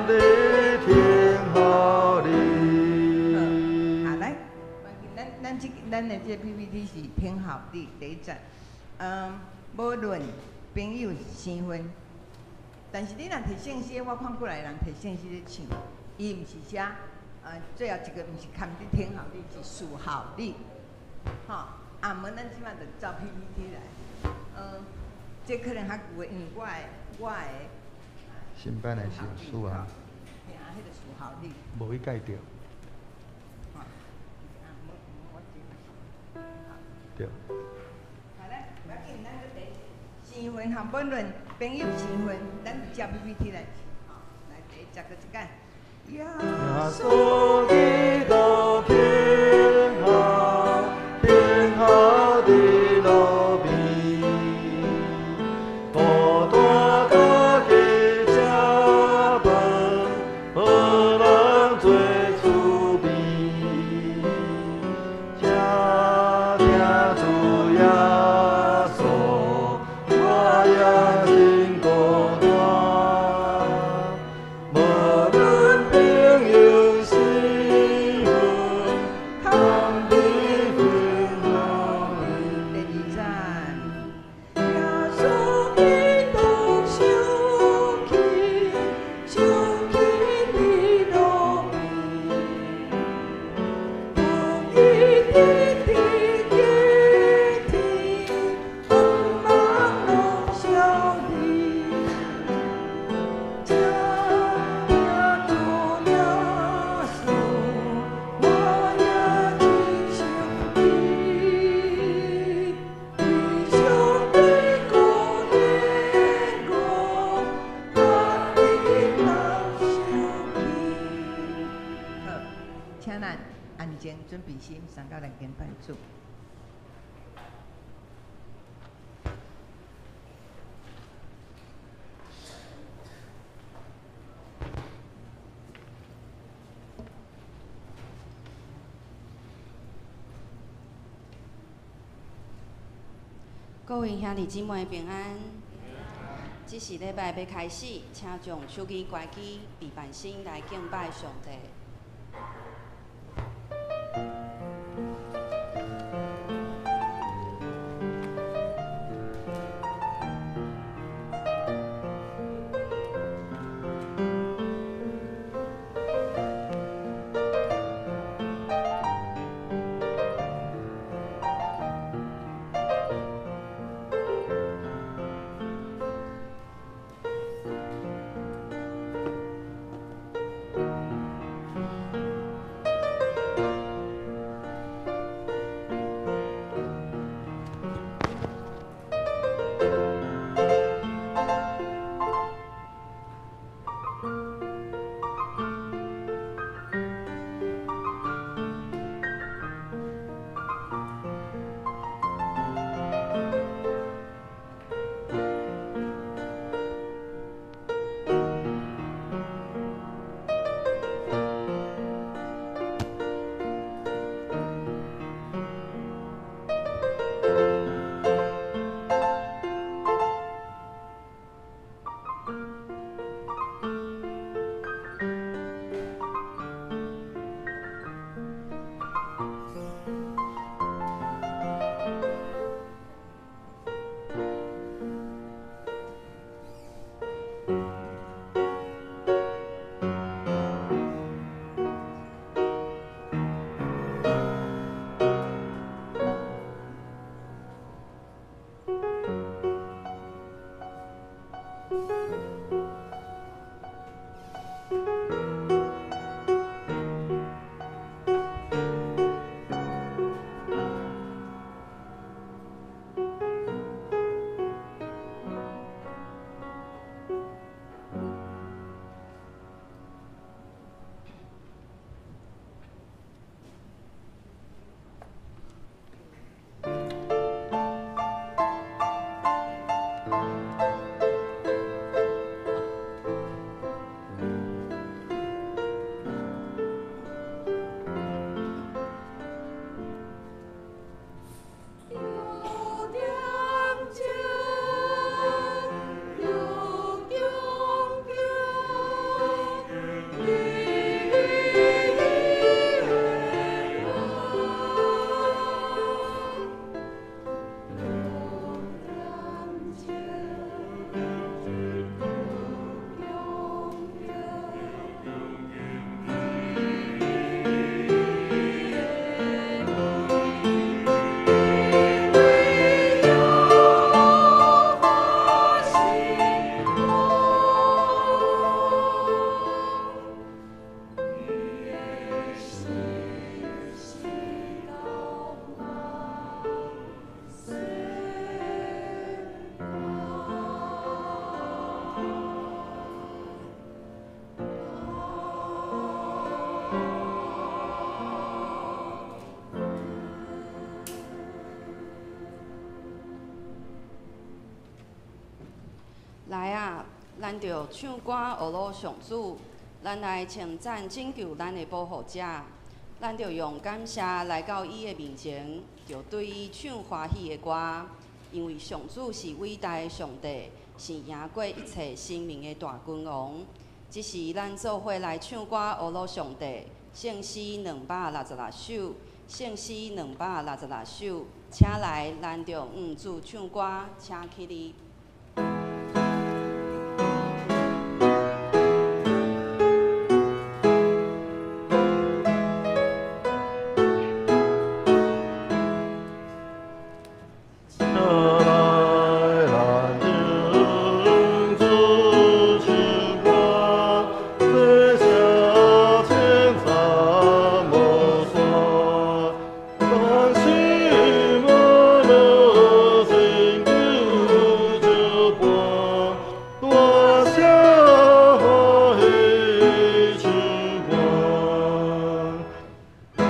伫天候裡。好，來，咱的這個 PPT 是天后禮第一節。無論朋友身份，但是你若提聖詩，我看過來人提聖詩咧唱，伊毋是寫，最後一個毋是崁佇天后裡，是事後裡，吼。啊，毋咱這擺就照 PPT 來，這可能較舊的，因為我的新版的是事後。嘿啊，彼個事後裡。無去改掉。吼，啊，無，我這。對。好來，無要緊，咱閣第身份吼，無論朋友身份，咱就照 PPT 來唱，吼，來第一節閣一擺。耶穌基督天后，天后的路邊，孤單家己食飯，無人做厝邊，請聽主耶穌，我也真孤單。無論朋友身份，崁佇天后裡。第二節。耶穌基督受氣，受氣佇路邊，予伊直直過天，昏茫攏消離。請聽主耶穌，我也真相信，為上帝顧念我，家己當受氣。好，請咱安靜準備心，送到來敬拜主。各位兄弟姊妹平安。這是禮拜欲開始，請將手機關機，備辦心來敬拜上帝。主著唱歌呵咾上主，咱來稱讚拯救咱的保護者。咱著用感謝來到伊的面前，著對伊唱歡喜的歌，因為上主是偉大的上帝，是贏過一切生命的大君王。這時，咱做伙來唱歌呵咾上帝，聖詩266首，聖詩266首，請來，咱著向主唱歌，請起立。請來，咱向主唱歌，這聲稱讚無煞，咱心愛樂拯救這伴，大聲歡喜唱歌。咱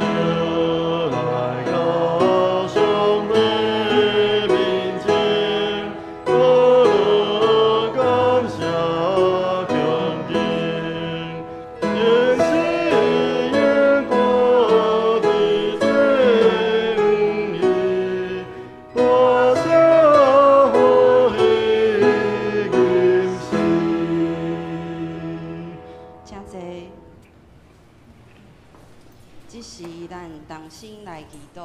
著來到上帝面前，呵咾感謝肯定，應是贏過的正義，大聲歡喜吟詩。請坐。這時，咱同心來祈禱。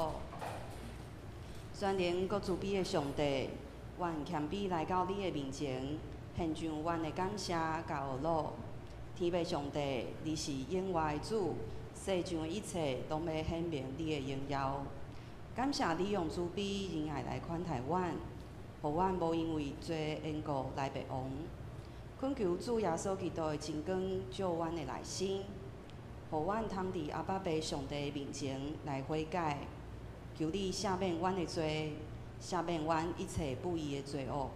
全能閣慈悲的上帝，阮謙卑來到你的面前，獻上阮的感謝佮呵咾。天父上帝，你是永活的主，世上的一切攏欲顯明你的榮耀。感謝你用慈悲仁愛來款待阮，予阮無因為罪的緣故來滅亡。懇求主耶穌基督的真光照阮的內心，予阮通佇阿爸父上帝面前來悔改，求你赦免阮的罪，赦免阮一切不義的罪惡。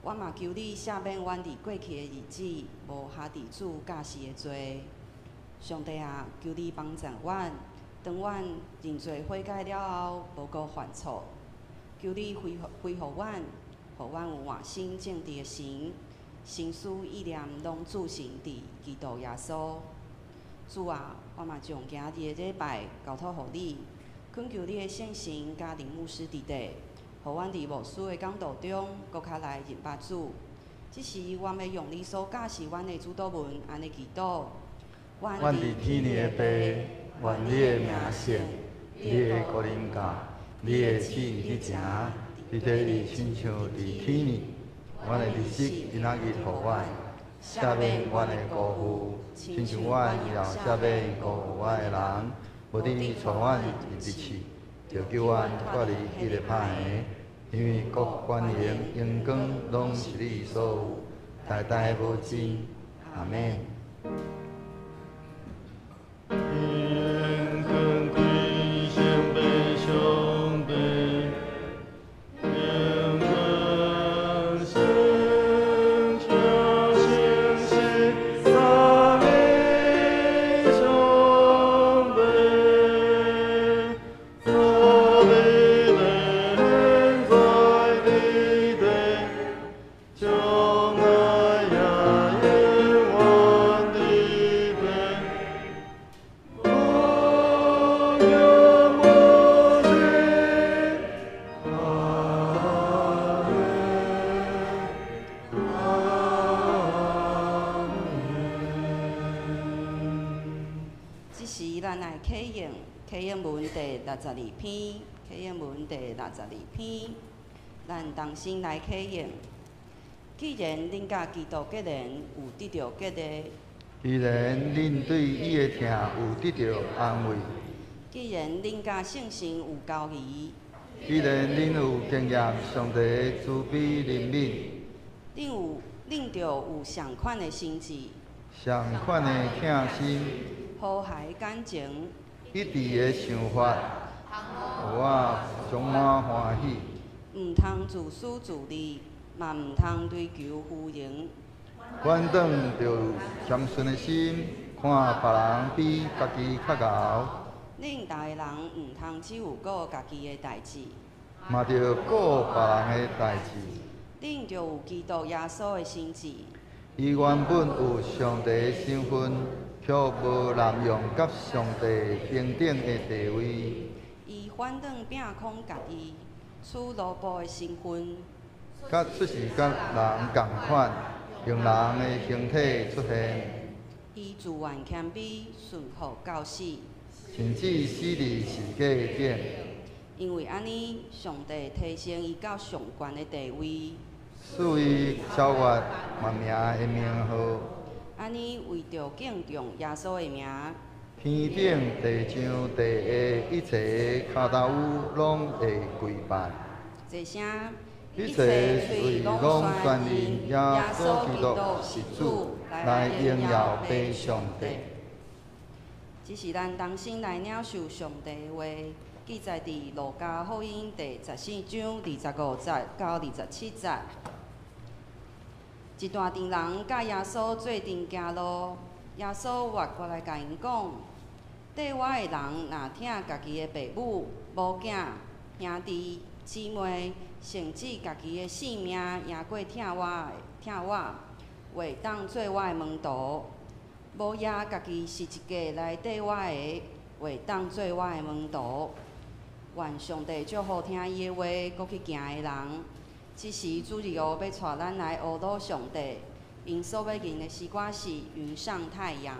我嘛求你赦免阮佇過去的日子無合佇主教示的罪。上帝啊，求你幫助阮，當阮認罪悔改了後，無閣犯錯。求你恢復阮，予阮有換新正直的心，心思意念攏駐成佇基督耶穌。主啊，我嘛將今日的禮拜交託予你，懇求你的聖神佮林牧師佇底，予阮佇牧師的講道中，閣較來認捌主。這時，我欲用你所教示阮的主禱文，按呢祈禱。阮佇天的父，願你的名聖，你的國臨到，你的旨意去成，佇地親像佇天呢。阮的日食今仔日予阮，赦免阮的辜負，親像阮也赦免辜負阮的人。無得帶阮入試，著救阮脫離彼个歹的。因為國權榮榮光攏是你所有，代代無盡。阿們。榮光歸聖父上帝，榮光聖者聖神三位上帝，三位靈在地地，將來也永遠的變。無窮無盡，阿們，阿們。這時，咱來啟用啟應文第62篇，啟應文第62篇，咱同心來啟用。既然恁佮基督結連，有得著激勵；既然恁對伊的疼有得著安慰，既然恁佮聖神有交誼，既然恁有經驗上帝的慈悲憐憫，恁著有仝款的心志，仝款的疼心，和諧感情，一致的想法，予我充滿歡喜。毋通自私自利，嘛毋通追求虛榮。反轉著有謙遜的心，看別人比家己較𠢕，恁逐个人毋通只有顧家己的代誌，嘛著顧別人的代誌。恁著有基督耶穌的心志。伊原本有上帝的身份，卻無濫用佮上帝平等的地位。伊反轉摒空家己，取奴僕的身份，佮出世佮人仝款，用人的形體出現。伊自願謙卑，順服到死。甚至死佇十字架頂。因為按呢，上帝提升伊到上懸的地位。賜伊超越萬名的名號。按呢，為著敬重耶穌的名，天頂、地上、地下一切跤頭趺攏會跪拜。齊聲，一切喙攏宣認耶穌基督是主，來榮耀父上帝。這是咱同心來領受上帝的話，記載佇路加福音第十四章25節到27節。一大陣人佮耶穌做陣行路，耶穌越過來共𪜶講：綴我的人若疼家己的爸母、某囝、兄弟、姊妹，甚至家己的性命，贏過疼我的，疼我，袂當做我的門徒。無攑家己十字架來綴我的，袂當做我的門徒。願上帝祝福聽伊的話，閣去行的人。這時主日學欲帶咱來學魯上帝，𪜶所欲吟的詩歌是《雲上太陽》。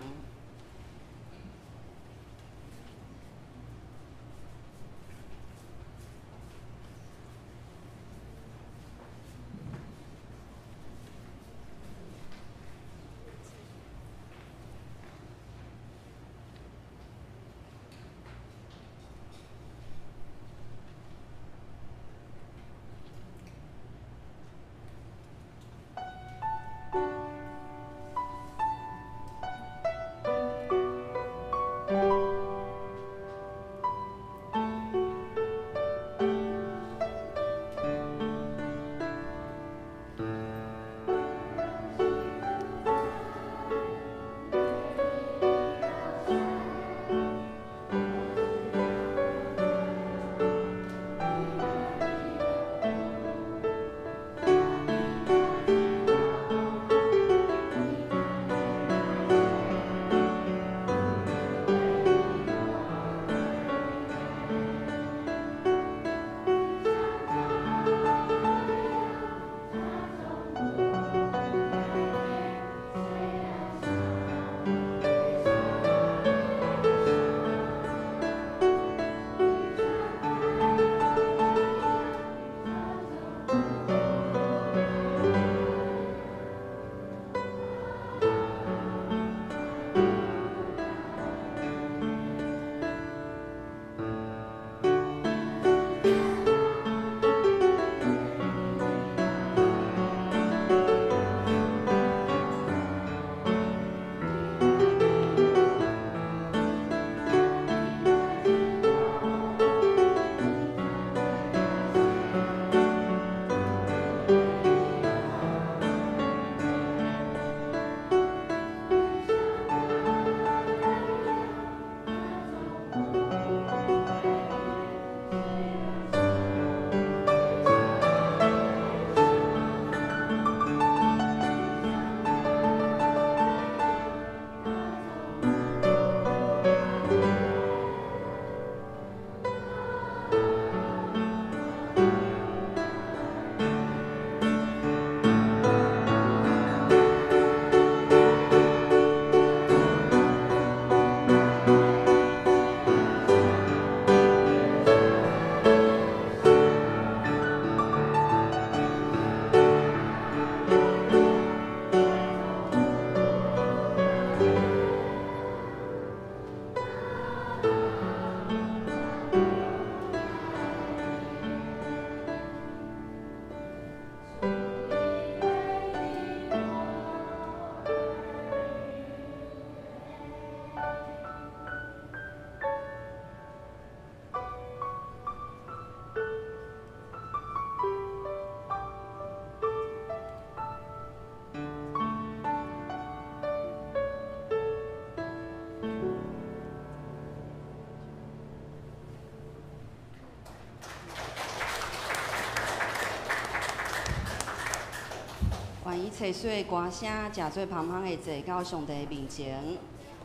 凄水的歌聲，誠做芳芳的坐到上帝的面前。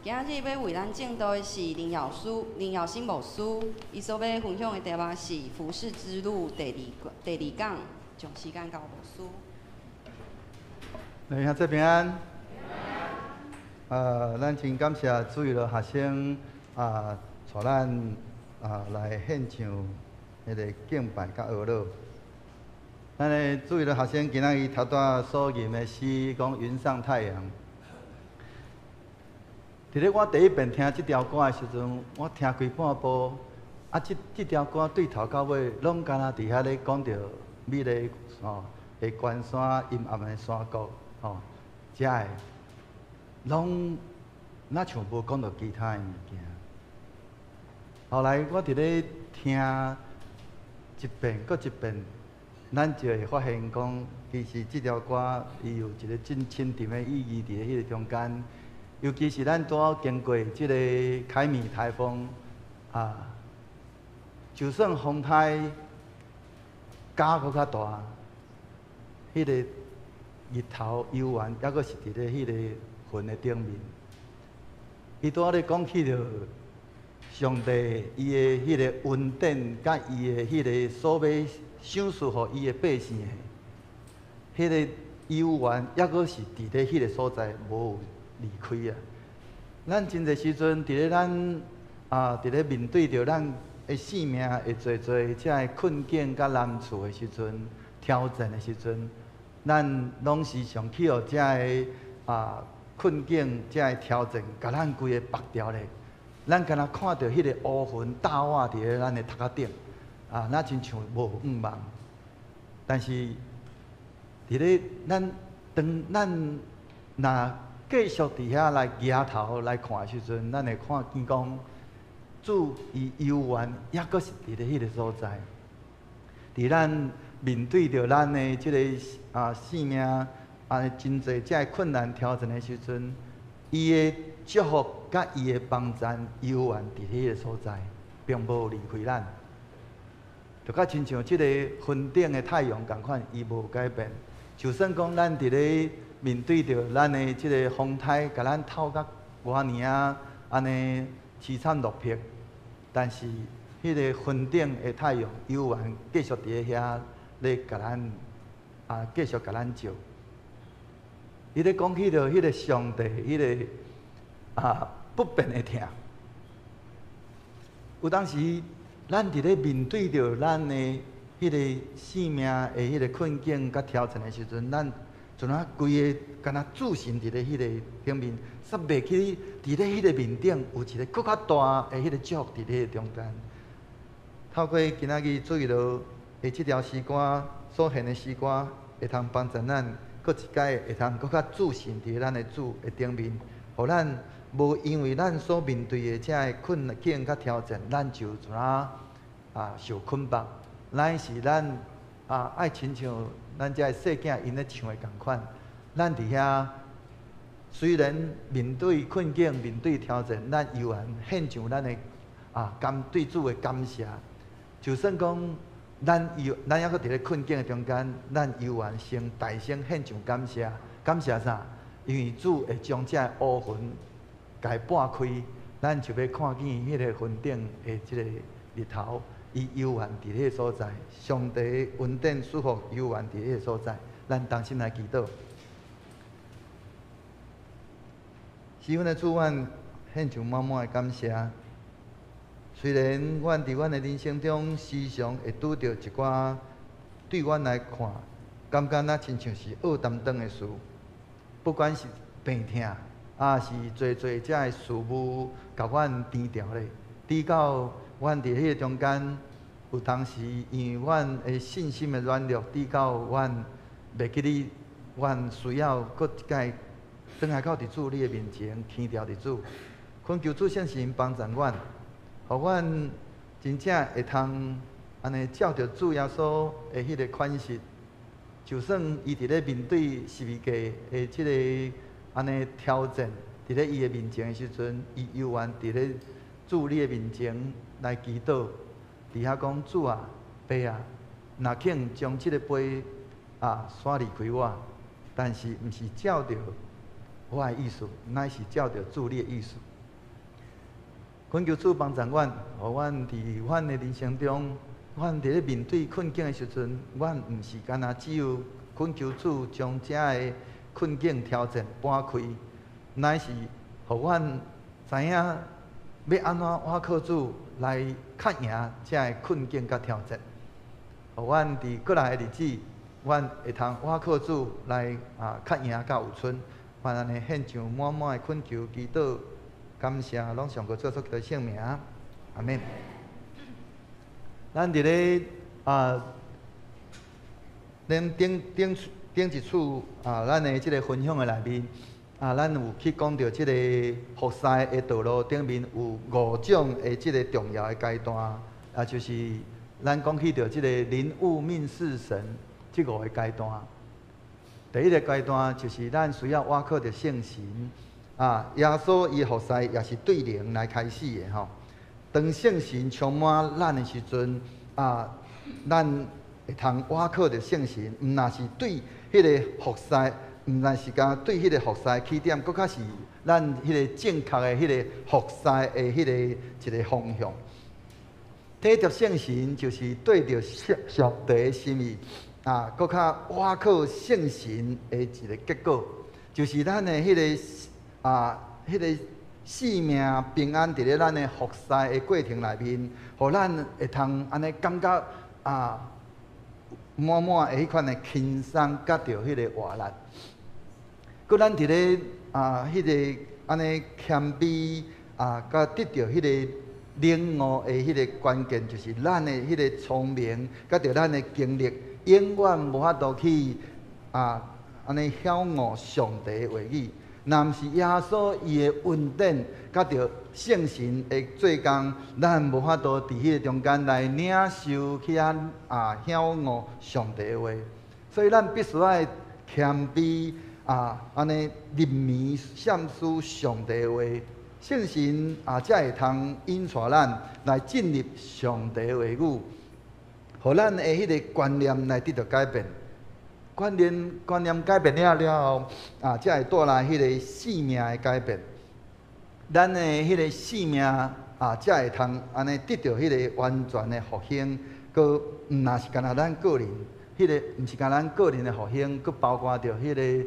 今日欲為咱證道的是林耀書、林耀新牧師，伊所欲分享的題目是《服侍之路》第二講，將時間交牧師。弟兄姊妹平安。咱真感謝主日學生啊，帶咱啊來獻上彼个敬拜佮哀樂。咱的主日學生今仔日頭拄所吟的詩，講雲上太陽。佇咧我第一遍聽這條歌的時陣，我聽規半晡，啊，這條歌對頭到尾，攏敢若佇遐咧講著美麗吼的關山陰暗的山谷吼，遮的攏若像無講著其他的物件。後來我佇咧聽一遍閣一遍，咱就會發現講，其實這條歌伊有一個真深沉的意義佇咧彼个中間。尤其是咱拄好經過這个凱米颱風啊，就算風颱加閣較大，彼个日頭猶原猶閣是佇咧彼个雲的頂面。伊拄仔咧講起著上帝伊的彼个恩典，佮伊的彼个所欲賞賜予伊的百姓的，彼个猶原猶閣是佇咧彼个所在，無離開啊！咱真濟時陣，佇咧咱啊，佇咧面對著咱的生命會濟濟遮个困境佮難處的時陣、挑戰的時陣，咱攏時常去予遮个啊困境、遮个挑戰，共咱規个縛牢咧。咱敢若看著彼个烏雲罩瓦佇咧咱的頭殼頂，啊，若親像無向望。但是，佇咧咱當咱若繼續佇遐來舉頭來看的時陣，咱會看見講，主伊猶原猶閣是佇咧彼个所在。佇咱面對著咱的這个啊生命啊真濟遮个困難挑戰的時陣，伊的祝福佮伊的幫贊猶原佇彼个所在，並無離開咱。就佮親像這个雲頂的太陽仝款，伊無改變。就算講咱佇咧面對著咱的這个風颱，共咱透甲偌爾仔按呢淒慘落魄，但是彼个雲頂的太陽猶原繼續佇咧遐咧共咱啊，繼續共咱照。伊咧講起著彼个上帝，彼个啊不變的疼。有當時，咱佇咧面對著咱的彼个生命的彼个困境佮挑戰的時陣，咱就若規个敢若注神佇咧彼个頂面，煞袂記佇咧彼个面頂有一个閣較大的彼个祝福佇咧中間。透過今仔日主日的這條詩歌所獻的詩歌，會通幫助咱閣一擺會通閣較注神佇咱的主的頂面，予咱無因為咱所面對的遮个困境佮挑戰，咱就怎啊受捆綁。乃是咱啊愛親像咱遮个細囝𪜶咧唱的仝款，咱佇遐雖然面對困境、面對挑戰，咱猶原獻上咱的啊感對主的感謝。就算講咱猶咱猶閣佇咧困境的中間，咱猶原先大聲獻上感謝，感謝啥？因為主會將遮个烏雲共撥開，咱就欲看見彼个雲頂的這个日頭。伊猶原佇彼个所在，上帝恩典祝福猶原佇彼个所在，咱同心來祈禱。賜阮的主，阮獻上滿滿的感謝。雖然阮佇阮的人生中時常會拄著一寡對阮來看，感覺若親像是僫擔當的事，不管是病痛，抑是濟濟遮的事務，共阮纏牢咧，直到阮佇彼个中間，有當時因為阮的信心的軟弱，直到阮袂記得，阮需要閣一擺轉來到佇主你的面前，牽牢佇主，懇求主聖神幫助阮，予阮真正會通按呢照著主耶穌的彼个款式，就算伊佇咧面對十字架的這个按呢挑戰，佇咧伊的面前的時陣，伊猶原佇咧主你的面前來祈禱，佇遐講主啊，爸啊，若肯將這个杯啊徙離開我，但是毋是照著我的意思，乃是照著主你的意思。懇求主幫助阮，予阮佇阮的人生中，阮佇咧面對困境的時陣，阮毋是干焦只有懇求主將遮的困境挑戰搬開，乃是予阮知影欲按怎倚靠主來克贏遮的困境佮挑戰。予阮佇過來的日子，阮會通倚靠主來克贏佮有剩。阮按呢獻上滿滿的懇求祈禱。感謝，攏上過主耶穌基督聖名，阿們。咱佇咧咱頂頂頂一次咱的這个分享的內面咱有去講著這个服侍的道路頂面有五種的這个重要的階段，就是咱講起著這个靈悟命識神這五个階段。第一个階段就是咱需要倚靠著聖神。耶穌伊服侍也是對靈來開始的吼。當聖神充滿咱的時陣，咱會通倚靠著聖神，毋若是對彼个服侍，毋若是干對彼个服侍起點，閣較是咱彼个正確的彼个服侍的彼个一个方向。體貼聖神就是對著上帝的心意，閣較倚靠聖神的一个結果，就是咱的彼个。彼个性命平安佇咧咱的服侍的過程內面，予咱會通按呢感覺滿滿的彼款的輕鬆，佮著彼个活力。閣咱佇咧彼个按呢謙卑佮得著彼个領悟的彼個關鍵，就是咱的彼個聰明，佮著咱的經歷，永遠無法度去按呢曉悟上帝的話語。若毋是耶穌伊的恩典，佮著聖神的做工，咱無法度佇彼個中間來領受去遐曉悟上帝的話。所以咱必須愛謙卑按呢入迷深思上帝的話，聖神才會通引帶咱來進入上帝的話語，予咱的彼个觀念來得著改變。觀念改變了了後，才會帶來彼个生命的改變。咱的彼个生命才會通按呢得著彼个完全的復興，閣毋若是干焦咱個人，彼个毋是干焦咱個人的復興，閣包括著彼个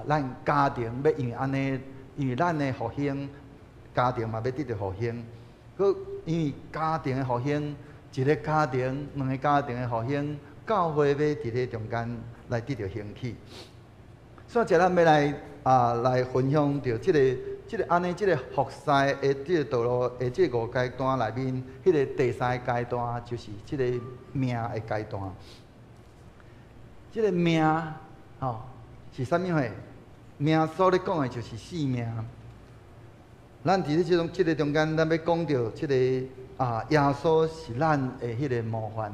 咱家庭欲因為按呢，因為咱的復興，家庭嘛欲得著復興，閣因為家庭的復興，一个家庭、兩个家庭的復興，教會欲佇咧中間來得著興起。所以，這咱欲來分享著這个按呢，這个服侍的這個道路的這五階段內面，彼个第三个階段就是這个命的階段。這个命，吼，是啥物貨？命所咧講的就是性命。咱佇咧這種這个中間，咱欲講著這个耶穌是咱的彼个模範，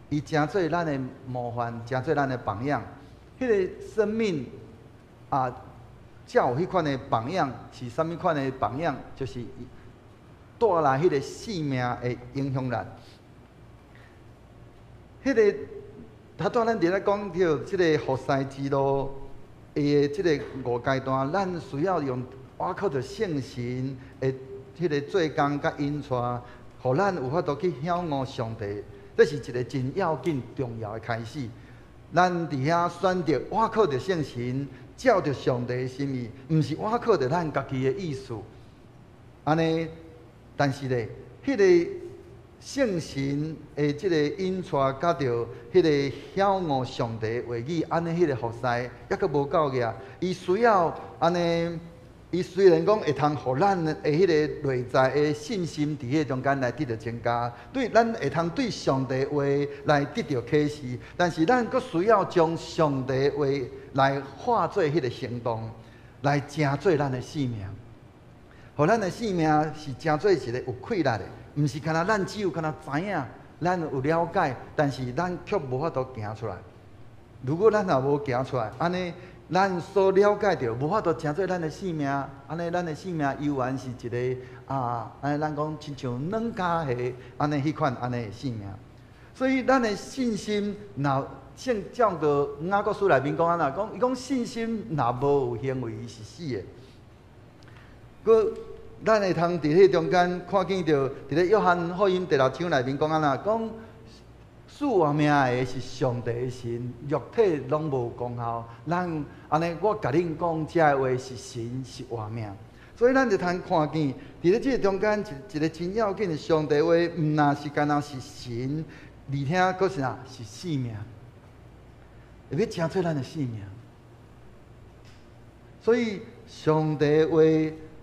伊成做咱的模範，成做咱的榜樣。彼个生命才有彼款的榜樣，是啥物款的榜樣？就是帶來彼个生命的影響力。彼个頭拄咱佇咧講著這个服侍之路，伊的這个五階段，咱需要用倚靠著聖神的彼个做工佮引帶，予咱有法度去曉悟上帝。這是一个真要緊、重要的開始。咱佇遐選擇倚靠著聖神，照著上帝的心意，毋是倚靠著咱家己的意思。按呢，但是咧，彼个聖神的這个引帶，佮著彼个曉悟上帝話語，按呢彼个服侍猶閣無夠額，伊需要按呢，伊雖然講會通予咱的彼个內在的信心佇彼個中間來得著增加，對咱會通對上帝話來得著啟示，但是咱閣需要將上帝話來化做彼個行動，來成做咱的生命，予咱的生命是成做一个有氣力的，毋是干焦咱只有干焦知影，咱有了解，但是咱卻無法度行出來。如果咱若無行出來，按呢，咱所了解著無法度成做咱的生命，按呢，咱的生命猶原是一个按呢咱講親像軟膠蝦按呢彼款按呢的生命。所以咱的信心若聖教的雅各書內面講按怎講？伊講信心若無有行為，伊是死的。閣咱會通佇彼中間看見著，佇咧約翰福音第六章內面講按怎講？賜活命的是上帝的神，肉體攏無功效。咱按呢，我共恁講，這个話是神，是活命。所以咱就通看見，佇咧這个中間一個真要緊的上帝話，毋若是干焦是神，而且閣是啥？是生命，會欲成做咱的生命。所以上帝話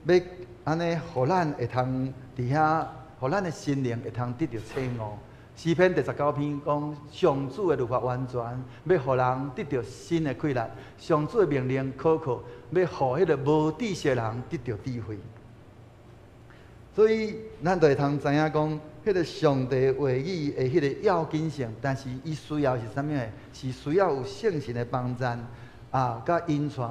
欲按呢，予咱會通佇遐，予咱的心靈會通得著醒悟。詩篇第19篇講，上主的律法完全，欲予人得著新的氣力；上主的命令可靠，欲予彼个無知識的人得著智慧。所以，咱就會通知影講，彼个上帝話語的彼个要緊性，但是伊需要是啥物的？是需要有聖神的幫贊啊，佮引帶，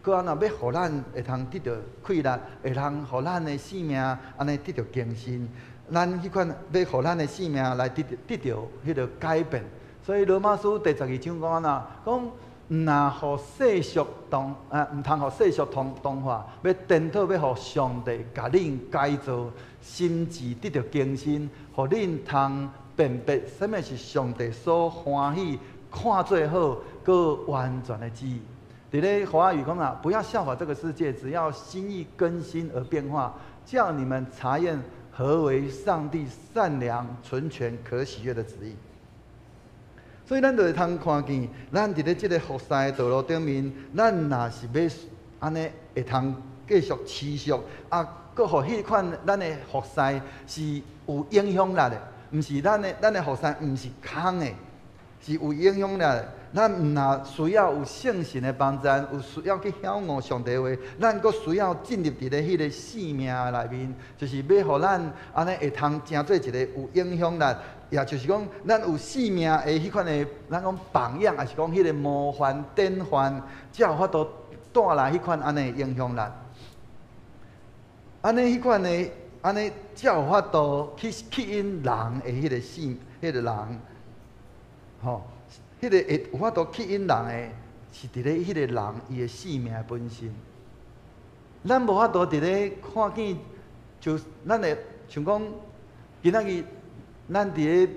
閣按怎欲予咱會通得著氣力，會通予咱的生命按呢得著更新。咱彼款欲予咱的生命來得著得著彼个改變。所以羅馬書第12章講按怎講？毋若予世俗同啊，毋通予世俗同同化，欲顛倒欲予上帝共恁改造，心智得著更新，予恁通辨別啥物是上帝所歡喜、看做好、閣完全的旨意。佇咧華語講啊，不要效法這個世界，只要心意更新而變化，叫你們查驗何為上帝善良、純全、可喜悅的旨意。所以咱就會通看見，咱佇咧這个服侍的道路頂面，咱若是欲按呢會通繼續持續，啊，閣予彼款咱的服侍是有影響力的，毋是咱的服侍毋是空的，是有影響力的。咱毋若需要有聖神的幫贊，有需要去曉悟上帝話，咱閣需要進入佇咧彼个生命內面，就是欲予咱按呢會通成做一个有影響力，也就是講，咱有生命的彼款的，咱講榜樣，抑是講彼个模範典範，才有法度帶來彼款按呢影響力。按呢彼款的，按呢才有法度去吸引人的彼个生，彼个人，吼。彼个會有法度吸引人的，是佇咧彼個人伊的生命本身。咱無法度佇咧看見，就咱會像講，今仔日咱佇咧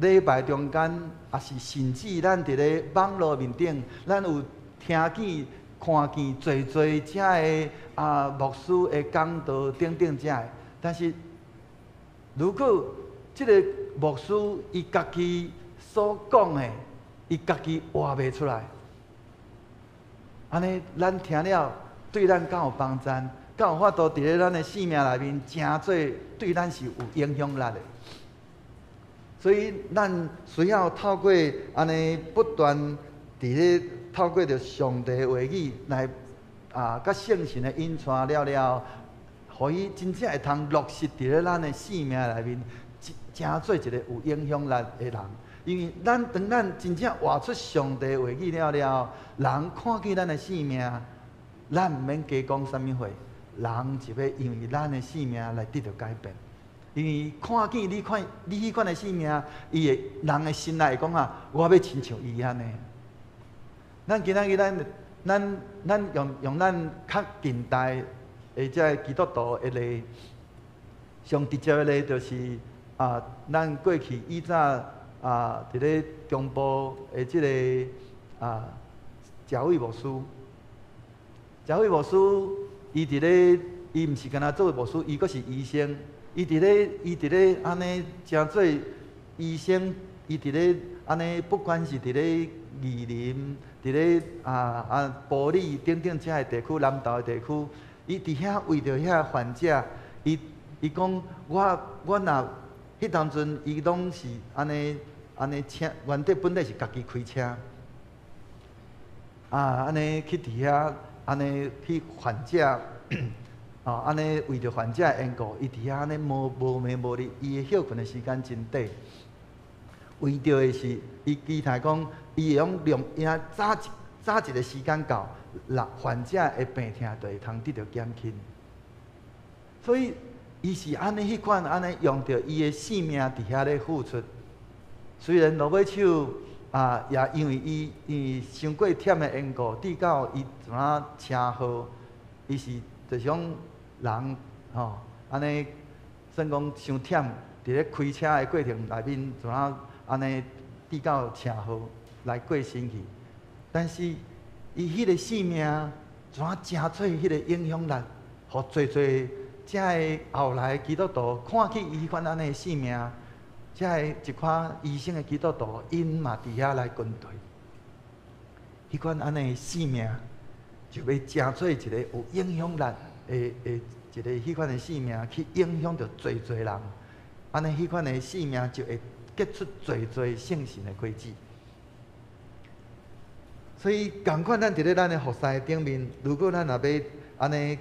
禮拜中間，抑是甚至咱佇咧網路面頂，咱有聽見、看見濟濟遮的啊牧師的講道等等遮的，但是如果這个牧師伊家己所講的，伊家己活袂出來，按呢，咱聽了對咱敢有幫贊，敢有法度佇咧咱的生命內面，成做對咱是有影響力的。所以，咱需要透過按呢不斷佇咧透過著上帝話語來啊，佮聖神的引帶了了，予伊真正會通落實佇咧咱的生命內面，成做一个有影響力的人。因為咱當咱真正活出上帝話語了了，人看見咱的生命，咱毋免加講啥物話，人就欲因為咱的生命來得著改變。因為看見你款你彼款的生命，伊會人的心內會講啊，我欲親像伊按呢。咱今仔日咱用咱較近代的這个基督徒的例，上直接的例就是啊，咱過去以早啊，佇咧中部的這个啊，賈偉牧師，賈偉牧師，伊佇咧，伊毋是干焦做牧師，伊閣是醫生。伊佇咧按呢，成做醫生，伊佇咧按呢，不管是佇咧義林，佇咧啊埔里等等遮个地區，南投的地區，伊佇遐為著遐患者，伊講我若彼當陣，伊攏是按呢按呢車，原底本來是家己開車，啊按呢去佇遐按呢去患者，哦按呢為著患者的緣故，伊佇遐按呢無無暝無日，伊的歇睏的時間真短。為著的是，伊期待講，伊會用量，伊早一早一个時間到，人患者的病痛就會通得著減輕。所以，伊是按呢彼款按呢用著伊的性命佇遐咧付出。雖然落尾手，啊，也因為伊傷過忝的緣故，直到伊怎啊車禍，伊是就是講人吼，按呢算講傷忝，佇咧開車的過程內面，怎啊按呢直到車禍來過身去。但是伊彼個性命怎啊成做彼個影響力，予濟濟遮个後來基督徒看見伊彼款按呢性命，遮个一寡醫生的基督徒，𪜶嘛佇遐來跟隨。彼款按呢性命，就欲成做一個有影響力的一個彼款的性命，去影響著濟濟人。按呢彼款的性命就會結出濟濟聖神的果子。所以，仝款咱佇咧咱的服侍頂面，如果咱若欲按呢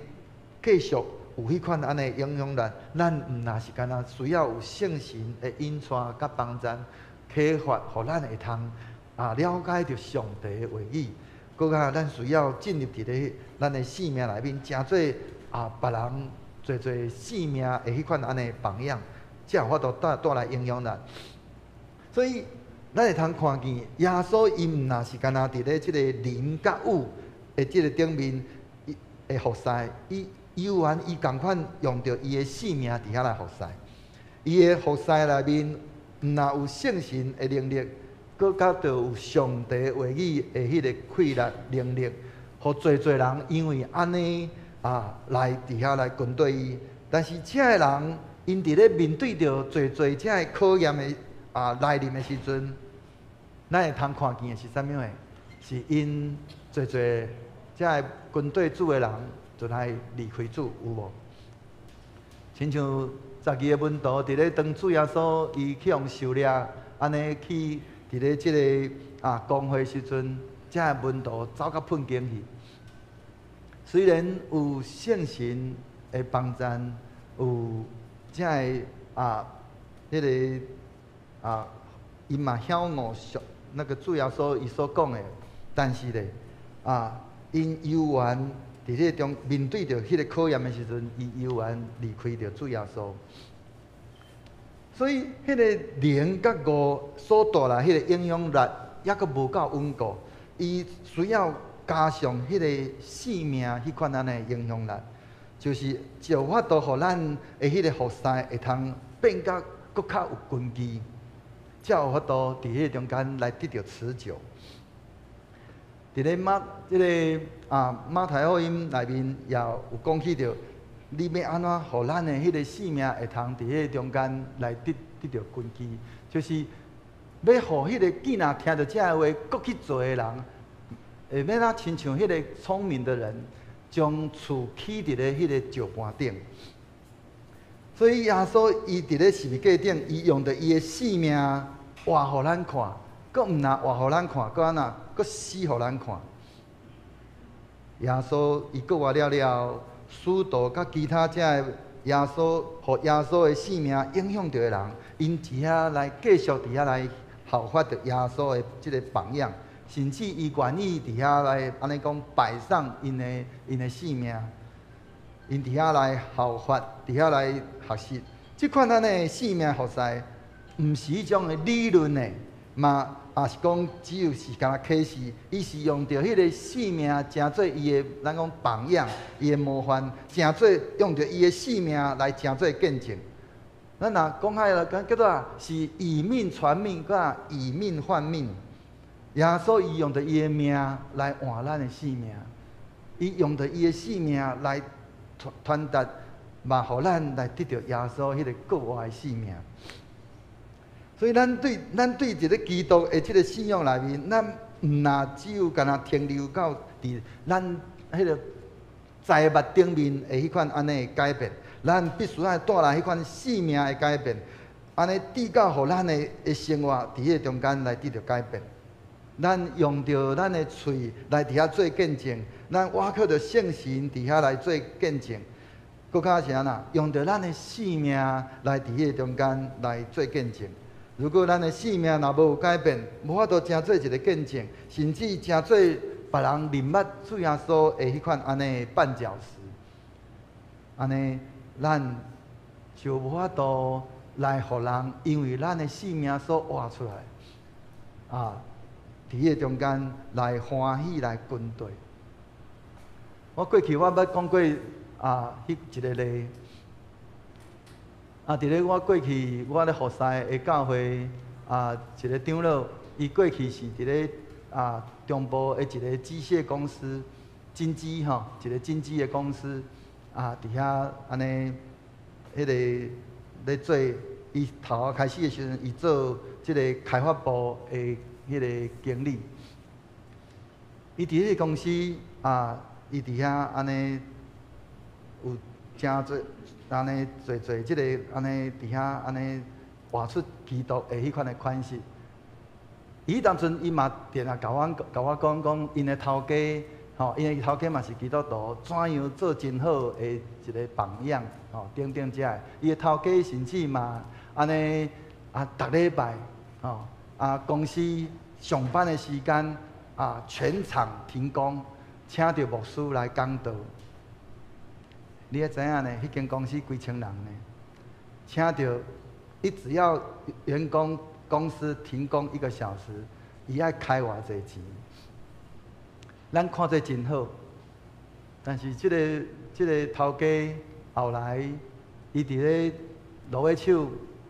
繼續有彼款按呢影響力，咱毋若是干焦需要有聖神的引帶佮幫贊、啟發，予咱會通了解著上帝的話語。閣較咱需要進入佇咧咱的性命內面，成做別人濟濟性命的彼款按呢榜樣，才有法度帶來影響力。所以，咱會通看見耶穌伊毋若是干焦佇咧這个淋佮雨的這个頂面，伊的服侍，伊猶原伊仝款用著伊的性命佇遐來服侍。伊的服侍內面，毋若有聖神的能力，閣較著有上帝話語的彼个氣力能力，予濟濟人因為按呢來佇遐來跟隨伊。但是這个人，𪜶佇咧面對著濟濟這个考驗的來臨的時陣，咱會通看見的是啥物貨？是𪜶濟濟這个跟隨主的人，就來離開主，有無？親像十二个門徒佇咧當主耶穌伊去予受掠，按呢去佇咧這个公會時陣，這个門徒走甲糞間去。雖然有聖神的幫贊，有這个彼个伊嘛曉悟上那個主耶穌伊所講的，但是咧𪜶猶原佇彼個中面對著彼個考驗的時陣，伊猶原離開著主耶穌。所以，彼个靈佮悟所帶來彼個影響力，猶閣無夠穩固，伊需要加上彼個性命彼款按呢影響力，就是就有法度予咱的彼個服侍會通變甲閣較有根基，才有法度佇彼個中間來得著持久。佇咧這个馬太福音內面也有講起著，你欲按怎予咱的彼个性命會通佇彼個中間來得著根基，就是欲予彼个見若聽著這个話，閣去做的人，會欲怎親像彼个聰明的人，將厝起佇咧彼个石盤頂。所以耶穌伊佇咧十字架頂，伊用著伊的性命活予咱看，閣毋若活予咱看，閣按怎？閣死予咱看。耶穌伊復活了了，使徒佮其他這个耶穌，予耶穌的性命影響著的人，𪜶佇遐來繼續佇遐來效法著耶穌的這个榜樣，甚至伊願意佇遐來按呢講擺上𪜶的性命，𪜶佇遐來效法，佇遐來學習。這款按呢性命服侍，毋是彼種的理論的，嘛也是講只有是干焦啟示，伊是用著彼个性命成做伊的，咱講榜樣，伊的模範，成做用著伊的性命來成做見證。咱若講開來講叫做啊，是以命傳命，閣以命換命。耶穌伊用著伊的命來換咱的性命，伊用著伊的性命來傳傳達，嘛予咱來得著耶穌彼个復活的性命。所以咱對這个基督的這个信仰內面，咱毋若只有干焦停留到佇咱彼个財物頂面的彼款按呢改變，咱必須愛帶來彼款性命的改變，按呢直到予咱的生活佇彼个中間來得著改變。咱用著咱的喙來佇遐做見證，咱倚靠著聖神佇遐來做見證，閣較是按怎？用著咱的性命來佇彼个中間來做見證。如果咱的性命若無有改變，無法度成做一个見證，甚至成做別人認捌主耶穌的彼款按呢絆腳石，按呢咱就無法度來予人因為咱的性命所活出來。伫彼个中間來歡喜來跟隨。我過去我捌講過啊，彼一個例啊，佇咧我過去我咧服侍的教會啊，一個長老，伊過去是佇咧啊中部的一個機械公司，真機吼，一個真機的公司啊，佇遐按呢，彼個咧做，伊頭開始的時陣，伊做這個開發部的彼個經理。伊佇彼個公司啊，伊佇遐按呢有誠濟按呢濟濟這个按呢佇遐按呢活出基督的彼款的款式。伊彼當陣伊嘛定定共阮共我講講，𪜶的頭家吼，𪜶的頭家嘛是基督徒，怎樣做真好的一個榜樣吼，等等遮的。伊的頭家甚至嘛按呢啊，逐禮拜吼啊，公司上班的時間啊，全場停工，請著牧師來講道。你愛知影呢？彼間公司幾千人呢，請著伊只要員工公司停工一個小時，伊愛開偌濟錢。咱看這真好，但是這個頭家後來，伊佇咧落尾手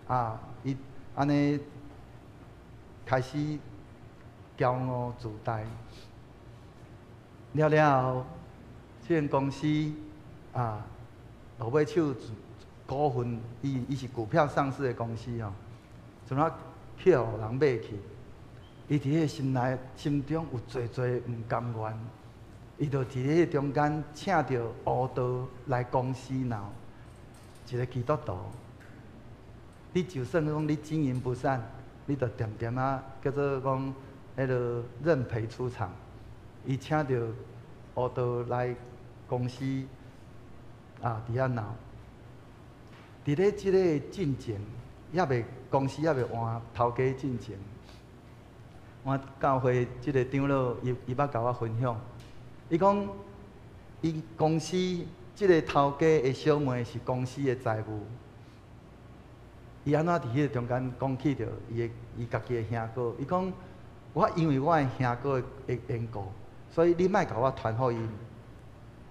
啊，伊按呢開始驕傲自大，了了後，這間公司啊，落尾手股份，伊是股票上市的公司哦，怎啊去予人買去？伊佇彼个心內心中有濟濟毋甘願，伊就佇彼个中間請著烏道來公司鬧，一個基督徒。你就算講你經營不善，你就恬恬仔叫做講彼个認賠出場。伊請著烏道來公司啊，佇遐鬧。佇咧這个進前，猶未公司猶未換頭家進前，我教會這个長老，伊捌共我分享，伊講，伊公司這个頭家的小妹是公司的財務，伊按怎佇彼个中間講起著伊的伊家己的兄哥，伊講，我因為我的兄哥的緣故，所以你莫共我傳福音。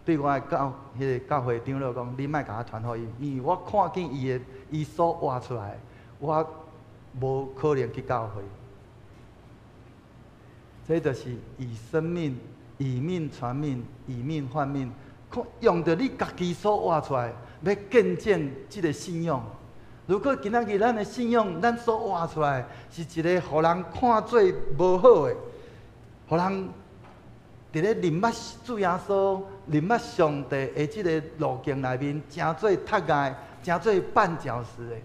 對我的教彼个教會長老講，你莫共我傳福音，因為我看見伊的伊所活出來，我無可能去教會。這就是以生命、以命傳命、以命換命，用著你家己所活出來，欲見證這个信仰。如果今仔日咱的信仰，咱所活出來是一个予人看做無好的，予人佇咧認捌主耶穌、認捌上帝的這个路徑內面，成做窒礙、成做絆腳石的。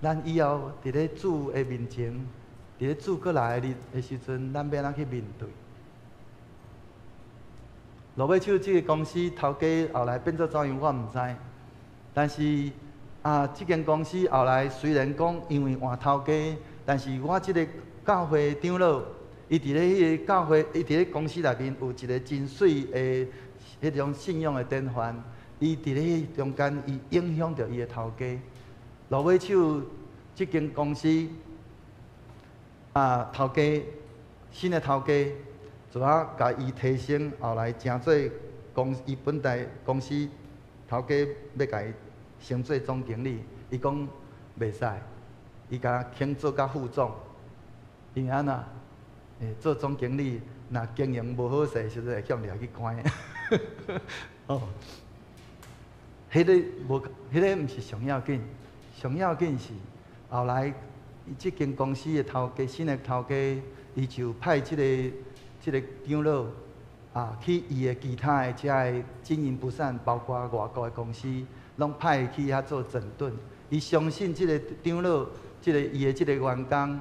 咱以後佇咧主的面前，佇咧主閣來的日的時陣，咱欲按怎去面對？落尾手這个公司頭家後來變做怎樣，我毋知。但是啊，這間公司後來雖然講因為換頭家，但是我這个教會長老，伊佇咧彼个教會，伊佇咧公司內面有一個真媠的彼種信仰的典範，伊佇咧中間，伊影響著伊的頭家。落尾手這間公司啊，頭家新的頭家，就啊共伊提升，後來成做公伊本來公司頭家欲共伊升做總經理，伊講袂使，伊共肯做甲副總，因為按怎？做總經理，若經營無好勢，時陣會予掠去關。哦，彼个無，彼个毋是上要緊，上要緊是後來伊這間公司的頭家，新的頭家，伊就派這個長老啊，去伊的其他的遮个經營不善，包括外國的公司，攏派伊去遐做整頓。伊相信這個長老，這個伊的這个員工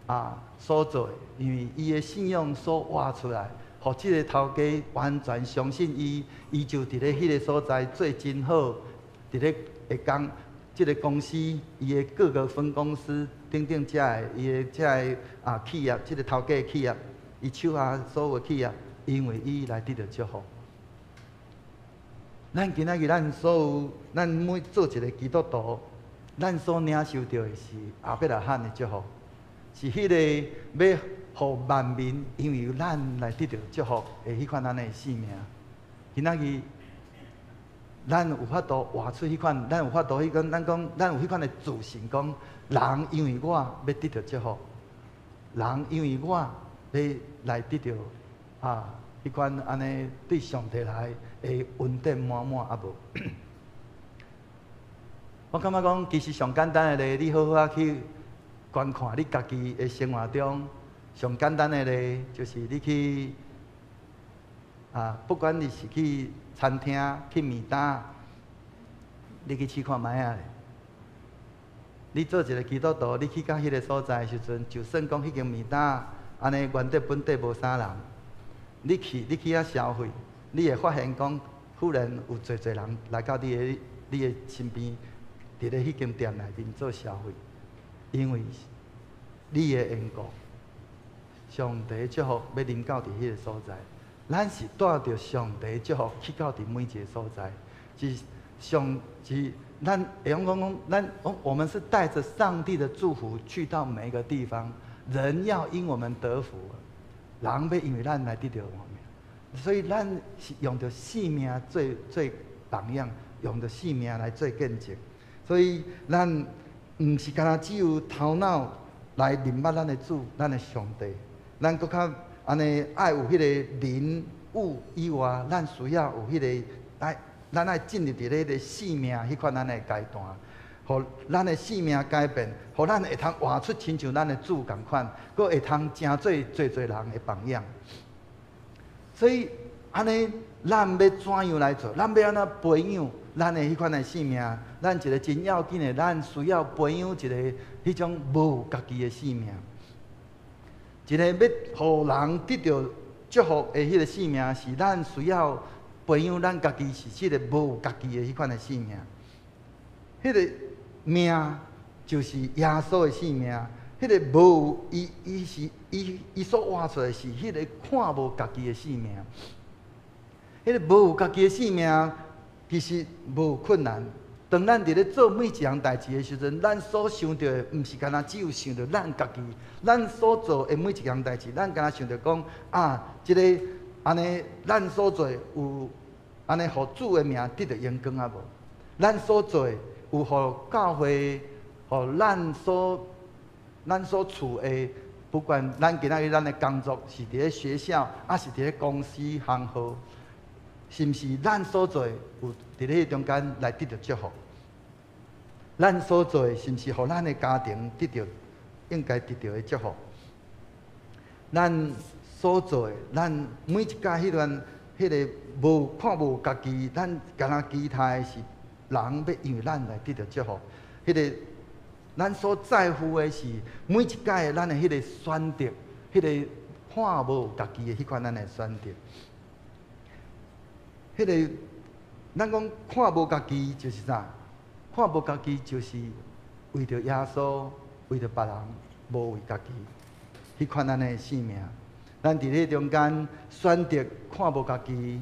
啊所做的，因為伊的信仰所活出來，予這个頭家完全相信伊，伊就佇咧彼个所在做真好，佇咧會講這个公司伊的各個分公司等等遮个伊的遮个啊企業，這个頭家的企業，伊手下所有企業，因為伊來得著祝福。咱今仔日咱所有，咱每做一个基督徒，咱所領受著的是亞伯拉罕的祝福，是彼个欲予萬民因為咱來得著祝福的彼款按呢的生命。今仔日，咱有法度活出彼款，咱有法度彼款，咱講，咱有彼款的自信，講人因為我欲得著祝福，人因為我欲來得著啊，彼款按呢對上帝來的恩典滿滿啊無？我感覺講，其實上簡單的咧，你好好仔去觀看你家己的生活中，上簡單的咧，就是你去啊，不管你是去餐廳、去麵擔，你去試看覓仔咧。你做一個基督徒，你去到彼个所在的時陣，就算講彼間麵擔按呢原底本底無啥人，你去遐消費，你會發現講，忽然有濟濟人來到你的身邊，佇咧彼間店內面做消費，因為你的緣故，上帝祝福欲臨到佇彼个所在，咱是帶著上帝祝福去到佇每一个所在，是上是咱會用講講，咱我們是帶著上帝的祝福去到每一個地方，人要因我們得福，人欲因為咱來得著活命，所以咱是用著生命做做榜樣，用著生命來做見證。所以咱毋是干焦只有頭腦來認捌咱的主、咱的上帝，咱閣較按呢愛有彼个靈悟以外，咱需要有彼个愛，咱愛進入佇咧彼个生命彼款按呢的階段，予咱的生命改變，予咱會通活出親像咱的主仝款，閣會通成做濟濟人的榜樣。所以按呢，咱欲怎樣來做？咱欲按怎培養咱的彼款的生命？咱一个真要緊的，咱需要培養一个彼種無家己的生命。一个欲予人得著祝福的彼个生命，是咱需要培養咱家己是這个無家己的彼款的生命。彼个命就是耶穌的生命，彼个無伊伊是伊伊所活出來是彼个看無家己的生命。彼个無家己的生命，其實無困難。當咱佇咧做每一項代誌的時陣，咱所想著的，毋是干焦只有想著咱家己。咱所做的每一項代誌，咱干焦想著講啊，這个按呢，咱所做的有按呢，予主的名得著榮光啊無？咱所做的有予教會，予咱所處的，不管咱今仔日咱的工作是佇咧學校，抑是佇咧公司行號，是毋是咱所做的有佇咧彼中間來得著祝福？咱所做的是毋是予咱的家庭得著應該得著的祝福？咱所做的，咱每一屆彼段彼个無看無家己，咱干焦期待的是人欲因為咱來得著祝福。彼个咱所在乎的是每一屆咱的彼個選擇，彼个看無家己的彼款咱的選擇。彼个咱講看無家己就是啥？看無家己就是為著耶穌，為著別人，無為家己。彼款按呢的生命，咱佇咧中間選擇看無家己，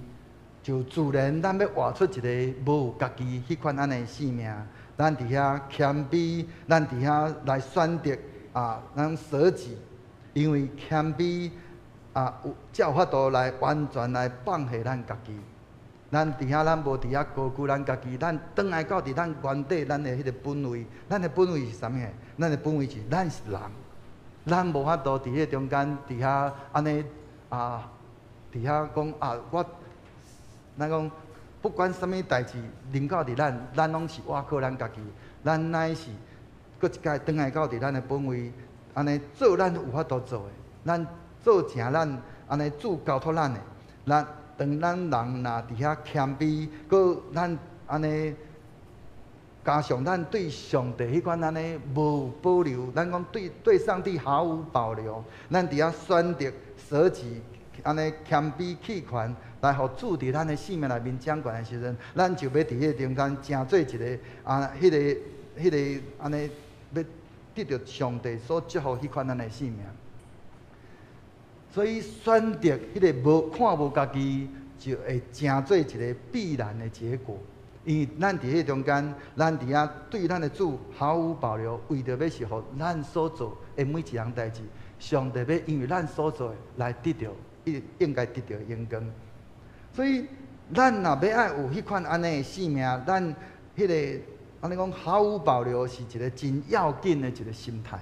就自然咱欲活出一个無家己彼款按呢的生命。咱佇遐謙卑，咱佇遐來選擇啊，咱捨己，因為謙卑啊，有才有法度來完全來放下咱家己。咱佇遐，咱無佇遐高舉咱家己，咱轉來到佇咱原底，咱的彼个本位，咱的本位是啥物？咱的本位是咱是人，咱無法度佇彼個中間，佇遐按呢啊，佇遐講啊，我，咱講不管啥物代誌臨到佇咱，咱攏是倚靠咱家己，咱乃是閣一擺轉來到佇咱的本位，按呢做咱有法度做的，咱做成咱按呢主交託咱的，咱。當咱人若佇遐謙卑，閣咱按呢加上咱對上帝彼款按呢無保留，咱講對上帝毫無保留，咱佇遐選擇捨己，按呢謙卑棄權，來予主佇咱的生命內面掌權的時陣，咱就欲佇彼個中間成做一个啊，彼个按呢欲得著上帝所祝福彼款按呢生命。所以選擇彼个無看無家己，就會成做一个必然的結果。因為咱佇彼中間，咱佇遐對咱的主毫無保留，為著欲是予咱所做的每一項代誌，上帝欲因為咱所做的來得著伊應該得著的榮光。所以，咱若欲愛有彼款按呢的生命，咱彼个按呢講毫無保留是一個真要緊的一個心態。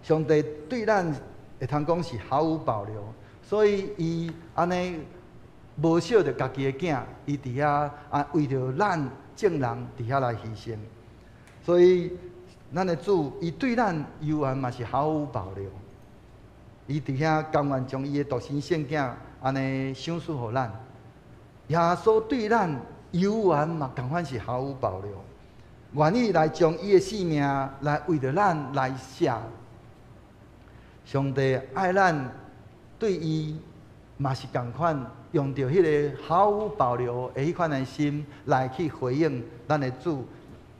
上帝對咱會通講是毫無保留，所以伊按呢無惜著家己的囝，伊佇遐啊為著咱眾人佇遐來犧牲。所以咱的主，伊對咱猶原嘛是毫無保留。伊佇遐甘願將伊的獨生聖囝按呢賞賜予咱。耶穌對咱猶原嘛仝款是毫無保留，願意來將伊的性命來為著咱來捨。上帝愛咱，對伊嘛是仝款，用著彼个毫無保留的彼款的心來去回應咱的主，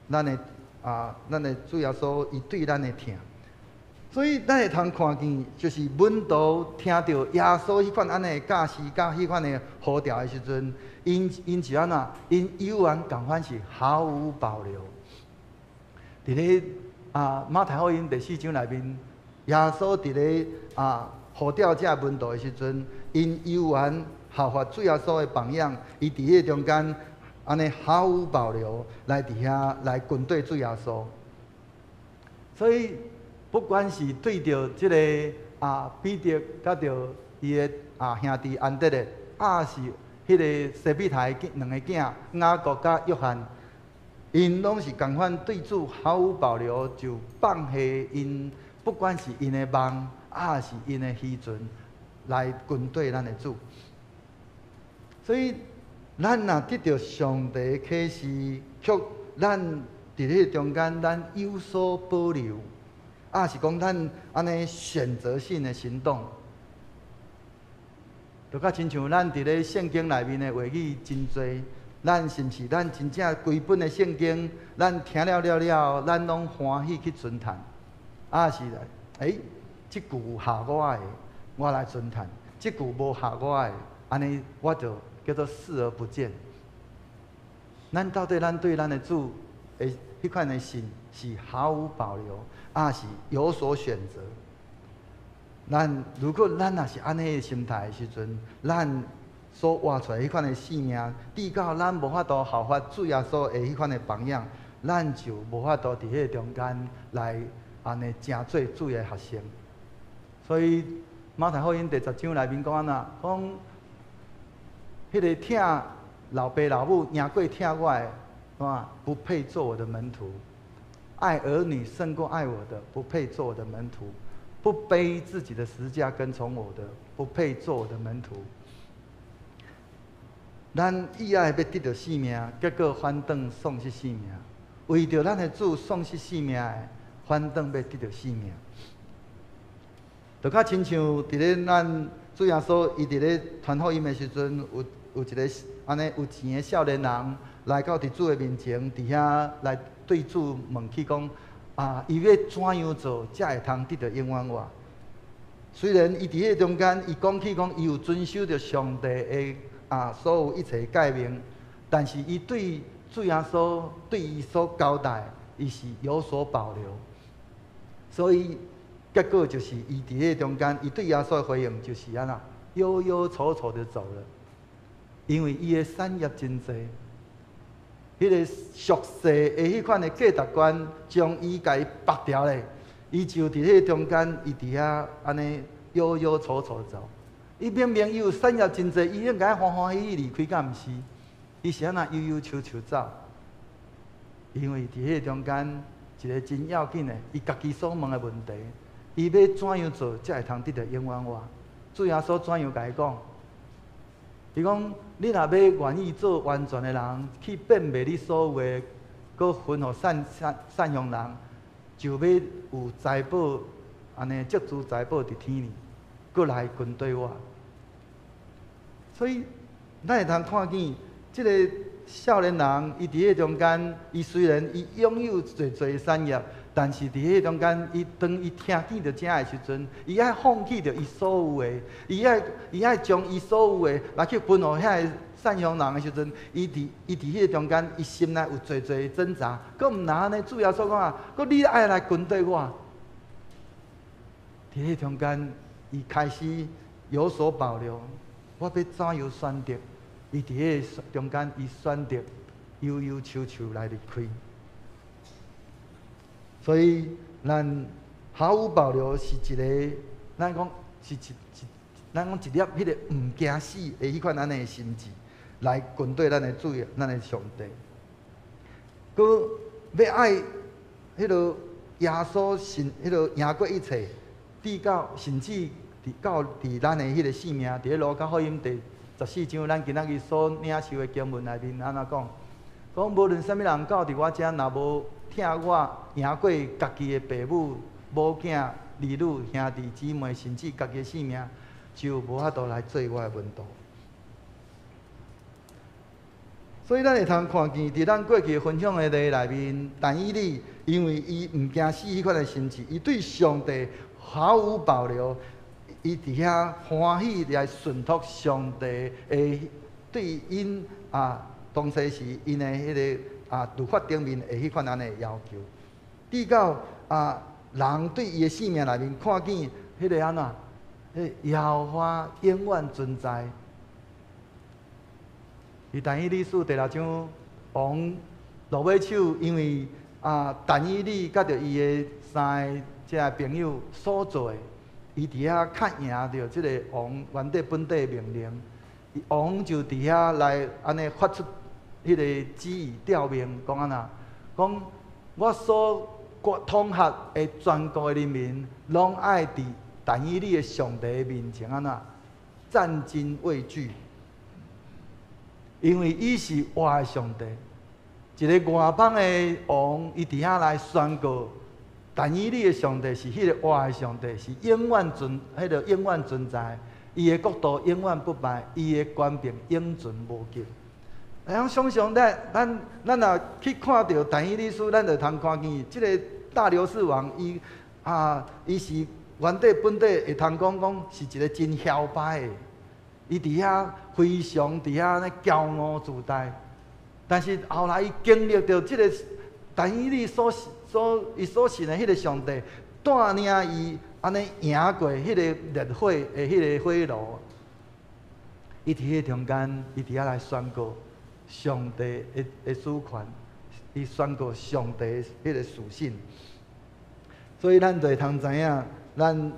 咱的主耶穌伊對咱的疼。所以咱會通看見，就是門徒聽著耶穌彼款按呢的教示，佮彼款的呼召的時陣，𪜶𪜶是按怎？𪜶猶原仝款是毫無保留。佇咧馬太福音第四章內面，耶穌佇咧呼召這門徒的時陣，𪜶猶原效法主耶穌的榜樣，伊佇彼個中間按呢毫無保留來佇遐來跟綴主耶穌。所以，不管是對著這个彼得，佮著伊的兄弟安德烈，抑是彼个西庇太的兩个囝雅各佮約翰，𪜶攏是仝款對主毫無保留，就放下𪜶不管是𪜶的網，抑是𪜶的漁船，來跟綴咱的主。所以，咱若得著上帝啟示，卻咱佇彼个中間，咱有所保留，抑是講咱按呢選擇性的行動，就較親像咱佇咧聖經內面的話語真濟，咱是毋是咱真正規本的聖經，咱聽了了了，咱攏歡喜去遵行？抑是欸，這句有合我的，我來遵行；這句無合我的，按呢我就叫做視而不見。咱到底咱對咱的主的彼款的信是毫無保留，抑是有所選擇？咱如果咱若是按呢的心態的時陣，咱所活出來彼款的生命，直到咱無法度效法主耶穌的彼款的榜樣，咱就無法度佇彼個中間來按呢成做主的學生。所以馬太福音第十章內面講按怎？講彼个疼老爸老母贏過疼我的，啊，不配做我的門徒；愛兒女勝過愛我的，不配做我的門徒；不背自己的十字架跟從我的，不配做我的門徒。咱意愛欲得著性命，結果反轉喪失性命；為著咱的主喪失性命的，反轉欲得著性命。就較親像佇咧咱主耶穌伊佇咧傳福音的時陣，有一個按呢有錢的少年人來到佇主的面前，佇遐來對主問起講：啊，伊欲怎樣做才會通得著永遠活？雖然伊佇彼個中間，伊講起講伊有遵守著上帝的所有一切誡命，但是伊對主耶穌對伊所交代，伊是有所保留，所以結果就是伊佇彼個中間，伊對耶穌的回應就是按怎，憂憂愁愁的走了，因為伊的產業真濟，彼个俗世的彼款的價值觀，將伊共伊縛牢咧，伊就佇彼個中間，伊佇遐按呢憂憂愁愁走。伊明明伊有產業真濟，伊應該歡歡喜喜離開，敢毋是？伊是按怎憂憂愁愁走？因為佇彼个中間，一个真要緊的，伊家己所問的問題，伊欲怎樣做才會通得著永遠活？主耶穌怎樣共伊講？伊講：你若欲願意做完全的人，去變賣你所有的，閣分予散散散鄉人，就欲有財寶，按呢積聚財寶佇天裡，閣來跟綴我。所以，咱會通看見這个少年人，伊佇彼個中間，伊雖然伊擁有濟濟產業，但是佇彼個中間，伊當伊聽見著這的時陣，伊愛放棄著伊所有的，伊愛將伊所有的來去分予遐个散鄉人的時陣，伊佇彼個中間，伊心內有濟濟掙扎，閣毋若按呢，主耶穌講啊，閣你愛來跟綴我。佇彼中間，伊開始有所保留。我欲怎樣選擇？伊佇彼个中間，伊選擇悠悠秋秋來離開。所以，咱毫無保留是一个，咱講是一一，咱講一粒彼个毋驚死的彼款按呢的心志，來跟綴咱的主，咱的上帝。閣欲愛彼个耶穌信，彼个贏過一切，直到甚至佇到佇咱的彼个性命，佇咧路加福音第14章，咱今仔日所領受的經文內面按怎講？講無論啥物人到佇我遮，若無疼我贏過家己的爸母、某囝、兒女、兄弟姊妹，甚至家己的性命，就無法度來做我的門徒。所以咱會通看見，佇咱過去分享的例內面，但以理因為伊毋驚死彼款的心志，伊對上帝毫無保留，伊佇遐歡喜來順服上帝的對𪜶啊，當時是𪜶的彼个啊律法頂面的彼款按呢要求，直到啊人對伊的性命內面看見彼个按怎，彼耶和華永遠存在。佇但以理書第六章，王落尾手，因為啊，但以理佮著伊的三个這个朋友所做的，伊佇遐較贏著這个王原底本底的命令，王就佇遐來按呢發出彼個旨意詔命，講按怎？講我所統轄的全國的人民，攏愛佇但以理的上帝面前按怎戰兢畏懼。因為伊是活的上帝，一个外邦的王，伊佇遐來宣告，但以理的上帝是彼个活的上帝，是永遠存，彼个永遠存在，伊的國度永遠不敗，伊的權柄永存無窮。會曉想像咱咱咱若去看著但以理書，咱就通看見這个大流士王，伊啊，伊是原底本底會通講講是一个真囂擺的。伊佇遐非常佇遐咧驕傲自大，但是後來伊經歷著這个但以理所所伊所信的彼个上帝，帶領伊按呢贏過彼个烈火的彼个火爐。伊佇彼个中間，伊佇遐來宣告上帝的的主權，伊宣告上帝彼个屬性。所以咱就會通知影，咱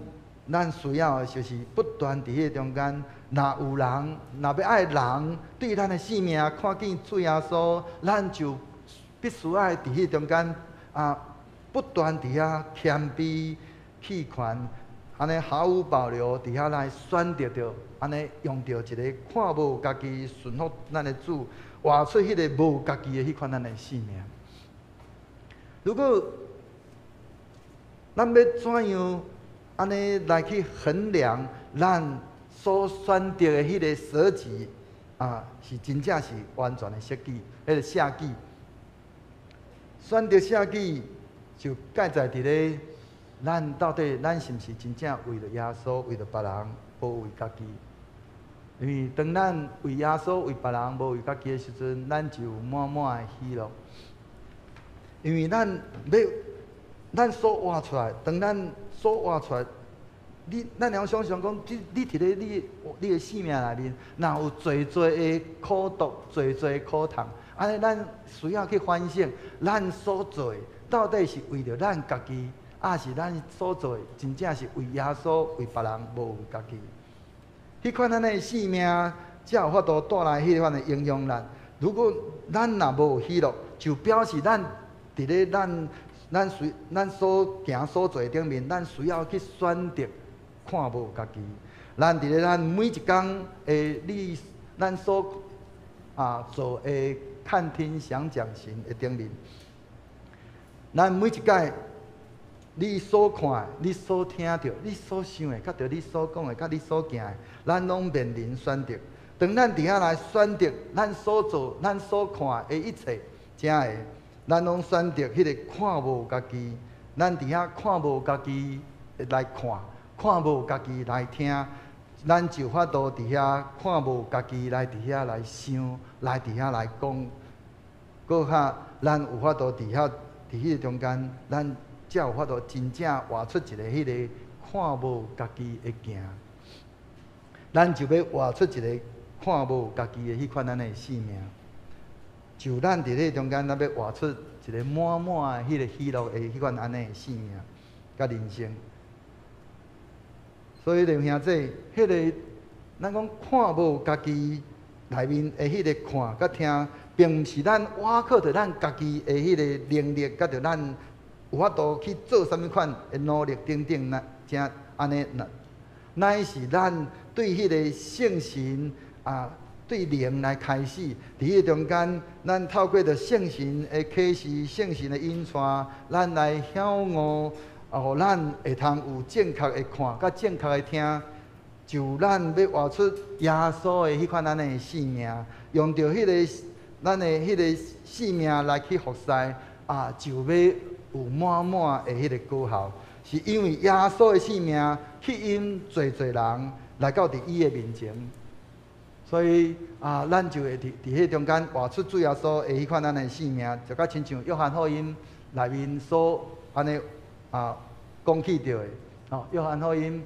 咱需要的就是不斷佇彼个中間。若有人，若欲愛人對咱的性命看見主耶穌，咱就必須愛佇彼中間啊，不斷佇遐謙卑棄權，按呢毫無保留佇遐來選擇著，按呢用著一个看無家己順服咱的主，活出彼个無家己的彼款咱的性命。如果咱欲怎樣按呢來去衡量咱所選擇的彼个捨己啊，是真正是完全的捨己，彼个捨己。選擇捨己，就蓋在佇咧，咱到底咱是毋是真正為著耶穌，為著別人，無為家己？因為當咱為耶穌、為別人，無為家己的時陣，咱就有滿滿的喜樂。因為咱欲，咱所活出來，當咱所活出來。你咱會曉想像講，你你佇咧你你的性命內面，若有濟濟的苦毒，濟濟的苦痛，按呢咱需要去反省，咱所做的到底是為著咱家己，抑是咱所做的真正是為耶穌、為別人，無為家己。彼款按呢性命，才有法度帶來彼款的影響力。如果咱若無喜樂，就表示咱佇咧咱咱需咱所行所做頂面，咱需要去選擇。看無家己，咱佇咧咱每一工的你，咱所啊做的看聽想講行的頂面，咱每一擺你所看、你所聽著、你所想的，佮著你所講的、佮你所行的，咱攏面臨選擇。當咱佇遐來選擇咱所做、咱所看的一切，才會咱攏選擇彼个看無家己。咱佇遐看無家己來看。看無家己來聽，咱就法度佇遐看無家己來佇遐來想，來佇遐來講，閣較咱有法度佇遐佇彼个中間，咱才有法度真正活出一个彼个看無家己會行。咱就欲活出一个看無家己的彼款按呢的生命。就咱佇咧中間，咱欲活出一个滿滿的彼个喜樂的彼款按呢的生命佮人生。所以，弟兄姊，彼个咱講看無家己內面的彼个看佮聽，並毋是咱倚靠著咱家己的彼个能力，佮著咱有法度去做啥物款的努力等等，那才按呢，乃是咱對彼个聖神啊，對靈來開始，佇彼個中間，咱透過著聖神的啟示、聖神的引帶，咱來曉悟，啊，予咱會通有正確的看，佮正確的聽，就咱欲活出耶穌的彼款按呢的生命，用著彼个咱的彼个生命來去服侍，啊，就欲有滿滿的彼个果效，是因為耶穌的生命吸引濟濟人來到佇伊的面前。所以啊，咱就會佇彼中間活出主耶穌的彼款按呢的生命，就佮親像約翰福音內面所按呢啊講起著的。哦，約翰福音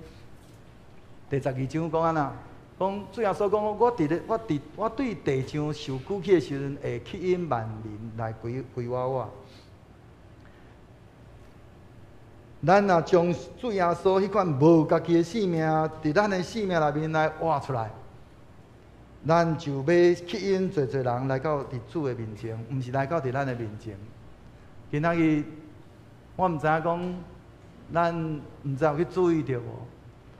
第12章講按怎？講主耶穌講，我佇咧，我佇我對地上受舉起的時陣，會吸引萬民來歸歸我我。咱若將主耶穌彼款無家己的生命，佇咱的生命內面來活出來，咱就欲吸引濟濟人來到佇主的面前，毋是來到佇咱的面前。今仔日我毋知影講，咱毋知有去注意著無？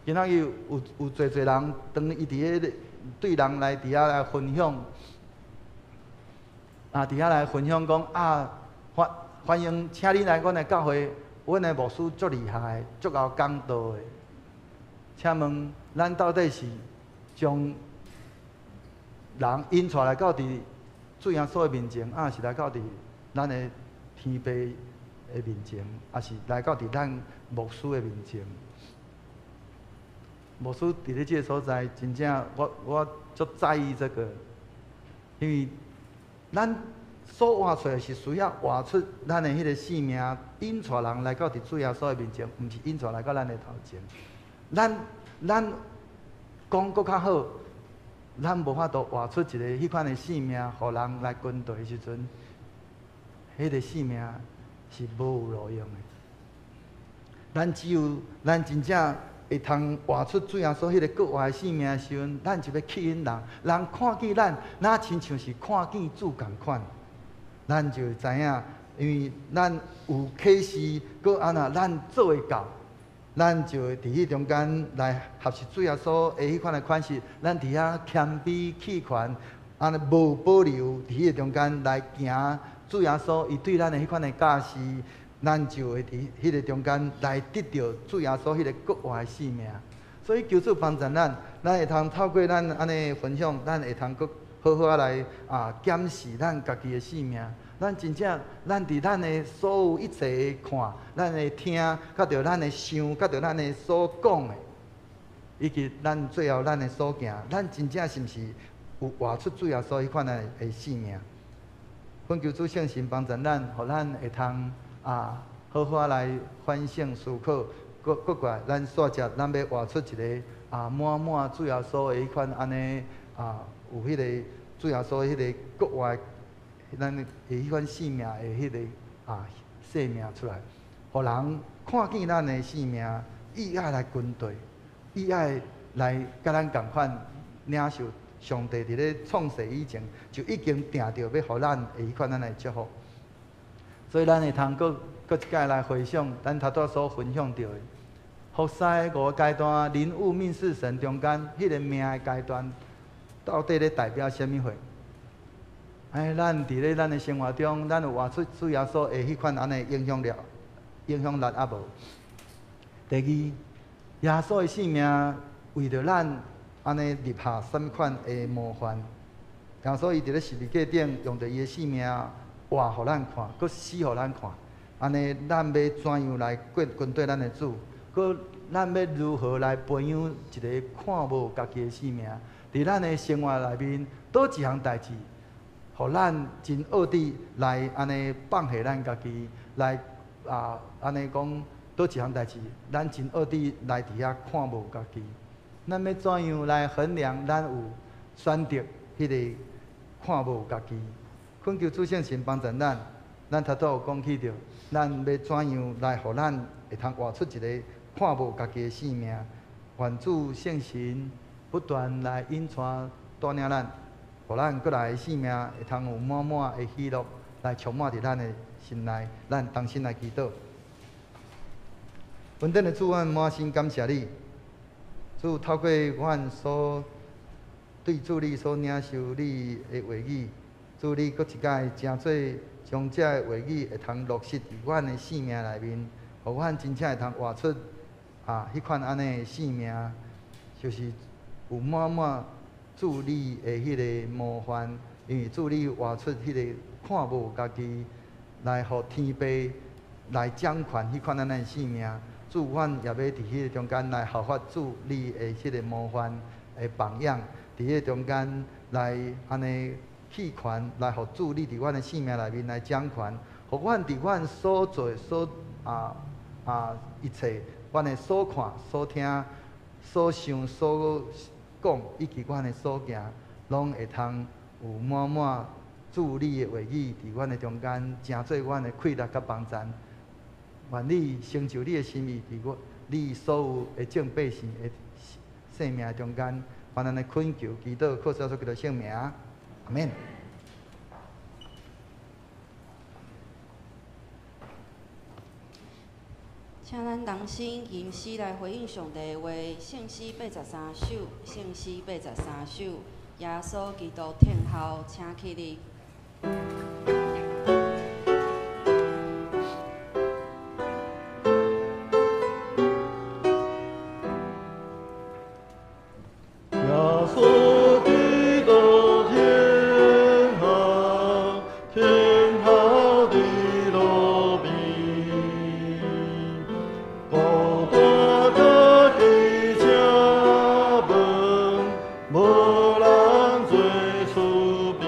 今仔日有有濟濟人，當伊佇咧對人來佇遐來分享，啊，佇遐來分享講啊，歡歡迎請你來阮的教會，阮的牧師足厲害，足𠢕講道的。請問咱到底是將人引帶來到佇主耶穌的面前，抑是來到佇咱的天父的面前，抑是來到佇咱牧師的面前？牧師佇咧這个所在，真正我我足在意這个，因為咱所活出來是需要活出咱的彼个生命，引帶人來到佇主耶穌的面前，毋是引帶來到咱的頭前。咱咱講閣較好，咱無法度活出一个彼款的生命，予人來跟隨的時陣，彼个生命是無有路用的。咱只有咱真正會通活出主耶穌彼个閣活的生命的時陣，咱就欲吸引人，人看見咱，若親像是看見主仝款，咱就會知影，因為咱有啟示，閣按怎咱做會到，咱就會佇彼中間來學習主耶穌的彼款的款式，咱佇遐謙卑棄權，按呢無保留佇彼个中間來行主耶穌伊對咱的彼款的教示。咱就會佇彼个中間來得著主耶穌彼个閣活的生命。所以求主幫助咱，咱會通透過咱按呢分享，咱會通閣好好仔來啊檢視咱家己的生命。咱真正，咱佇咱的所有一切的看、咱的聽、佮著咱的想、佮著咱的所講的，以及咱最後咱的所行，咱真正是毋是有活出主耶穌彼款的的生命？懇求主聖神幫助咱，予咱會通啊，好好來反省思考，閣閣過來，咱煞接，咱欲活出一个啊滿滿主耶穌的彼款按呢啊，有彼个主耶穌彼个閣活，咱的彼款生命的彼个啊生命出來，予人看見咱的生命，伊愛來跟隨，伊愛來佮咱仝款領受上帝佇咧創世以前就已經定著欲予咱的彼款按呢的祝福。所以咱會通閣閣一擺來回想咱頭拄仔所分享著的，服侍五個階段，人物命事神中間，彼个命的階段，到底咧代表啥物貨？哎，咱佇咧咱的生活中，咱有活出主耶穌的彼款按呢影響力、影響力抑無？第二，耶穌的生命為著咱按呢立下啥物款的模範？耶穌伊佇咧十字架頂用著伊的生命活予咱看，閣死予咱看。按呢，咱欲怎樣來跟跟綴咱的主？閣咱欲如何來培養一个看無家己的生命？佇咱的生活內面，佗一項代誌，予咱真僫佇來按呢放下咱家己，來啊按呢講佗一項代誌，咱真愛佇來佇遐看無家己。咱欲怎樣來衡量咱有選擇彼个看無家己？懇求主聖神幫助咱，咱頭拄有講起著，咱欲怎樣來予咱會通活出一个看無家己的生命？願主聖神不斷來引帶帶領咱，予咱閣來生命會通有滿滿的喜樂來充滿佇咱的心內。咱同心來祈禱。恩典的主，阮滿心感謝你。主透過阮所對主你所領受你的話語，主你閣一擺成做將這个話語會通落實佇阮的生命內面，予阮真正會通活出彼款按呢的生命，就是有滿滿主你的彼个模範，因為主你活出彼个看無家己來予天父來掌權彼款按呢的生命。主，阮也欲佇彼个中間來效法主你的彼个模範的榜樣，佇彼個中間來按呢棄權，來予主你佇阮的生命內面來掌權，予阮佇阮所做所一切，阮的所看、所聽、所想、所講，以及阮的所行，攏會通有滿滿主你的話語佇阮的中間，成做阮的氣力佮幫贊。願你成就你的心意，佇我你所有的眾百姓的生命中間，願咱的懇求、祈禱，靠主耶穌基督聖名，阿們。請咱同心吟詩來回應上帝的話，聖詩八十三首，聖詩八十三首，耶穌基督天后，請起立。無人做厝邊。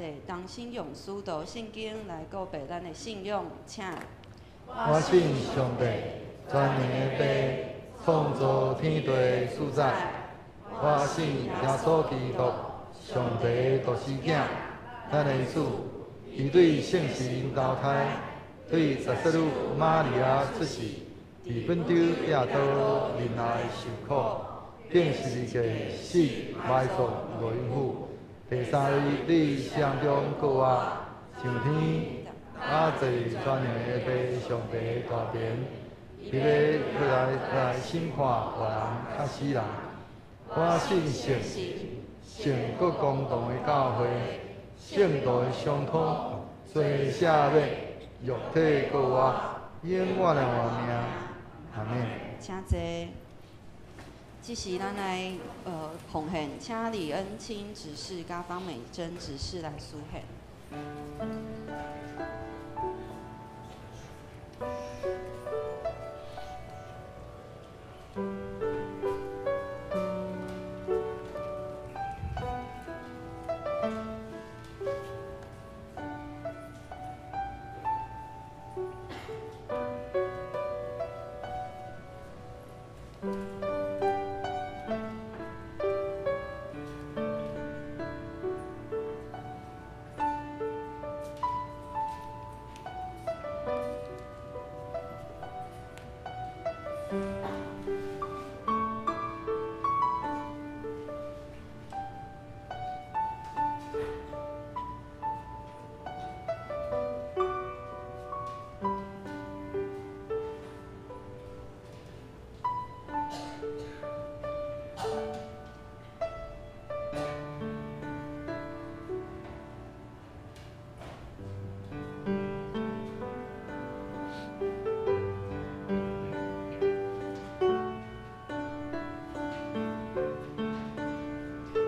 弟同心用使徒信经来告白咱的信仰，请。我信上帝，全能的父，创造天地的主宰。我信耶稣基督，上帝的独生子，咱的主，伊对圣神投胎，对十色女玛利亚出世，伫本丢彼拉多忍耐受苦，钉十字架死埋葬落阴府，第三日对死人中复活，上天，啊坐全能的父上帝大殿，伊欲过来来审判活人佮死人。我信圣圣国公同的教会，圣徒的相通，罪赦免，肉体复活，永远的活命。阿们。请坐。这时咱来奉献，请李恩清执事佮方美珍执事来书献。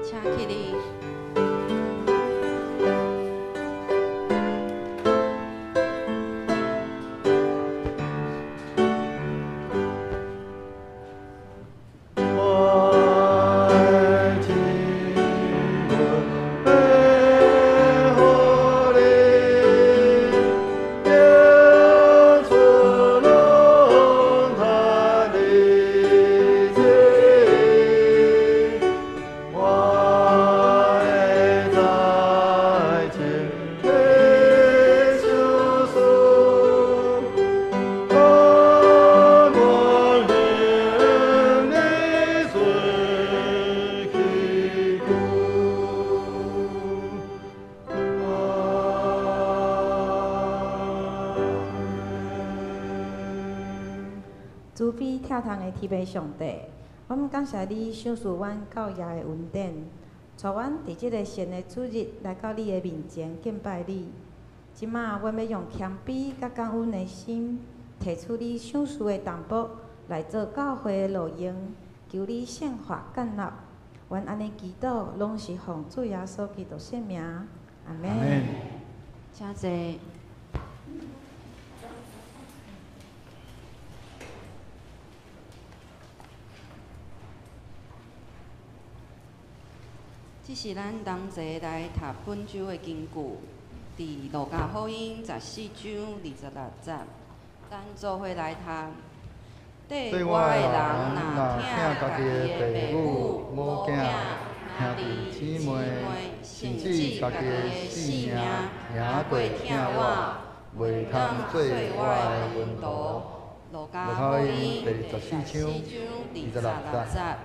请起立。慈悲疼痛的天父上帝，阮感谢你赏赐阮教业的恩典，带阮伫这个善的主日来到你的面前敬拜你。这马，阮欲用谦卑佮感恩的心，提出你赏赐的担保来做教会的路用，求你圣化建立。阮按呢祈祷，拢是奉主耶稣基督圣名，阿们。请坐。这是咱同齐来读本周的经句，伫路加福音14章26节，咱做伙来读。缀我的人若疼家己的父母、母囝、兄弟姊妹，甚至家己的性命，也过疼我，袂通做我的门徒。路加福音第14章26节。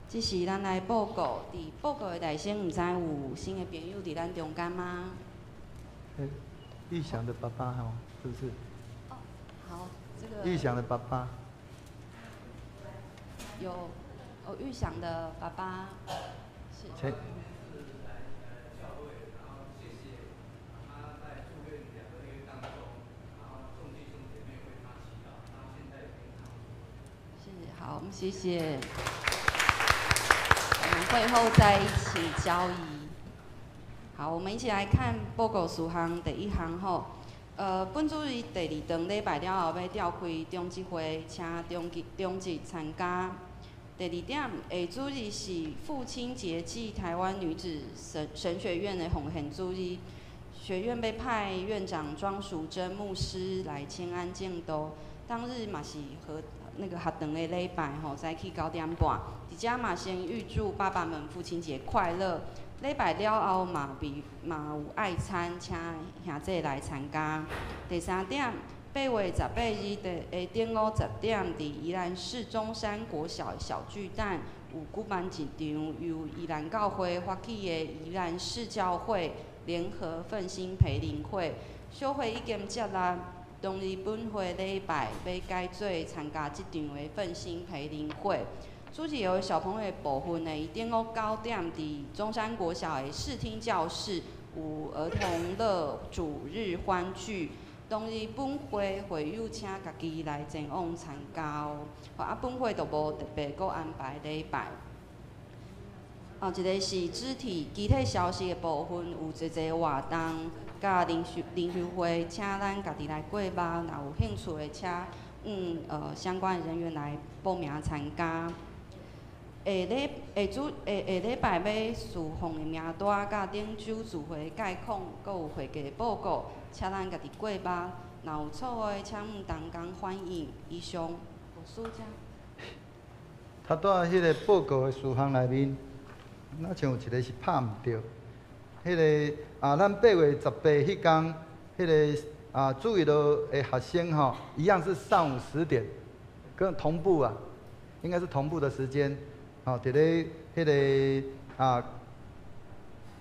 这是咱来报告，伫报告的内先，毋知有新的朋友伫咱中间吗？玉祥的爸爸吼，是不是？哦，好，这个。玉祥的爸爸。有，哦，玉祥的爸爸。是。是，好，我们谢谢。我们会后再一起交易。好，我们一起来看报告事项第一项吼。本主日第二堂礼拜了后，欲召开长执会，请长执参加。第二點，下主日是父親節暨臺灣女子神學院的奉獻主日，學院欲派院長莊淑珍牧師來遷安證道。當日嘛是和那個學堂的禮拜吼，早起9點半。佇遮嘛先預祝爸爸們父親節快樂。禮拜了後嘛，比嘛有愛餐，請兄弟來參加。第三點，8月18日的下中午10點，佇宜蘭市中山國小小巨蛋有舉辦一場由宜蘭教會發起的宜蘭市教會聯合奮興培靈會。小會已經接納當日本會禮拜欲改做參加這場的奮興培靈會。主日學小朋友的部分呢，伊中午9點佇中山國小的視聽教室有兒童樂主日歡聚。當日本會會友請家己來前往參加哦。啊，本會就無特別閣安排禮拜。哦，一個是肢體肢體消息的部分，有濟濟活動，佮靈修會，請咱家己來過目，若有興趣的，請相關人員來報名參加。下禮下主下下禮拜欲侍奉的名單，佮頂週聚會概況，閣有會計報告，請咱家己過目。若有錯誤的，請毋同工反映。以上，牧師請。頭拄仔彼個報告的事項內面，若像有一個是拍毋著。彼個啊，咱8月18彼工，彼個啊，主日的學生吼，一樣是上午10點，跟同步啊，應該是同步的時間。吼，佇咧彼個啊，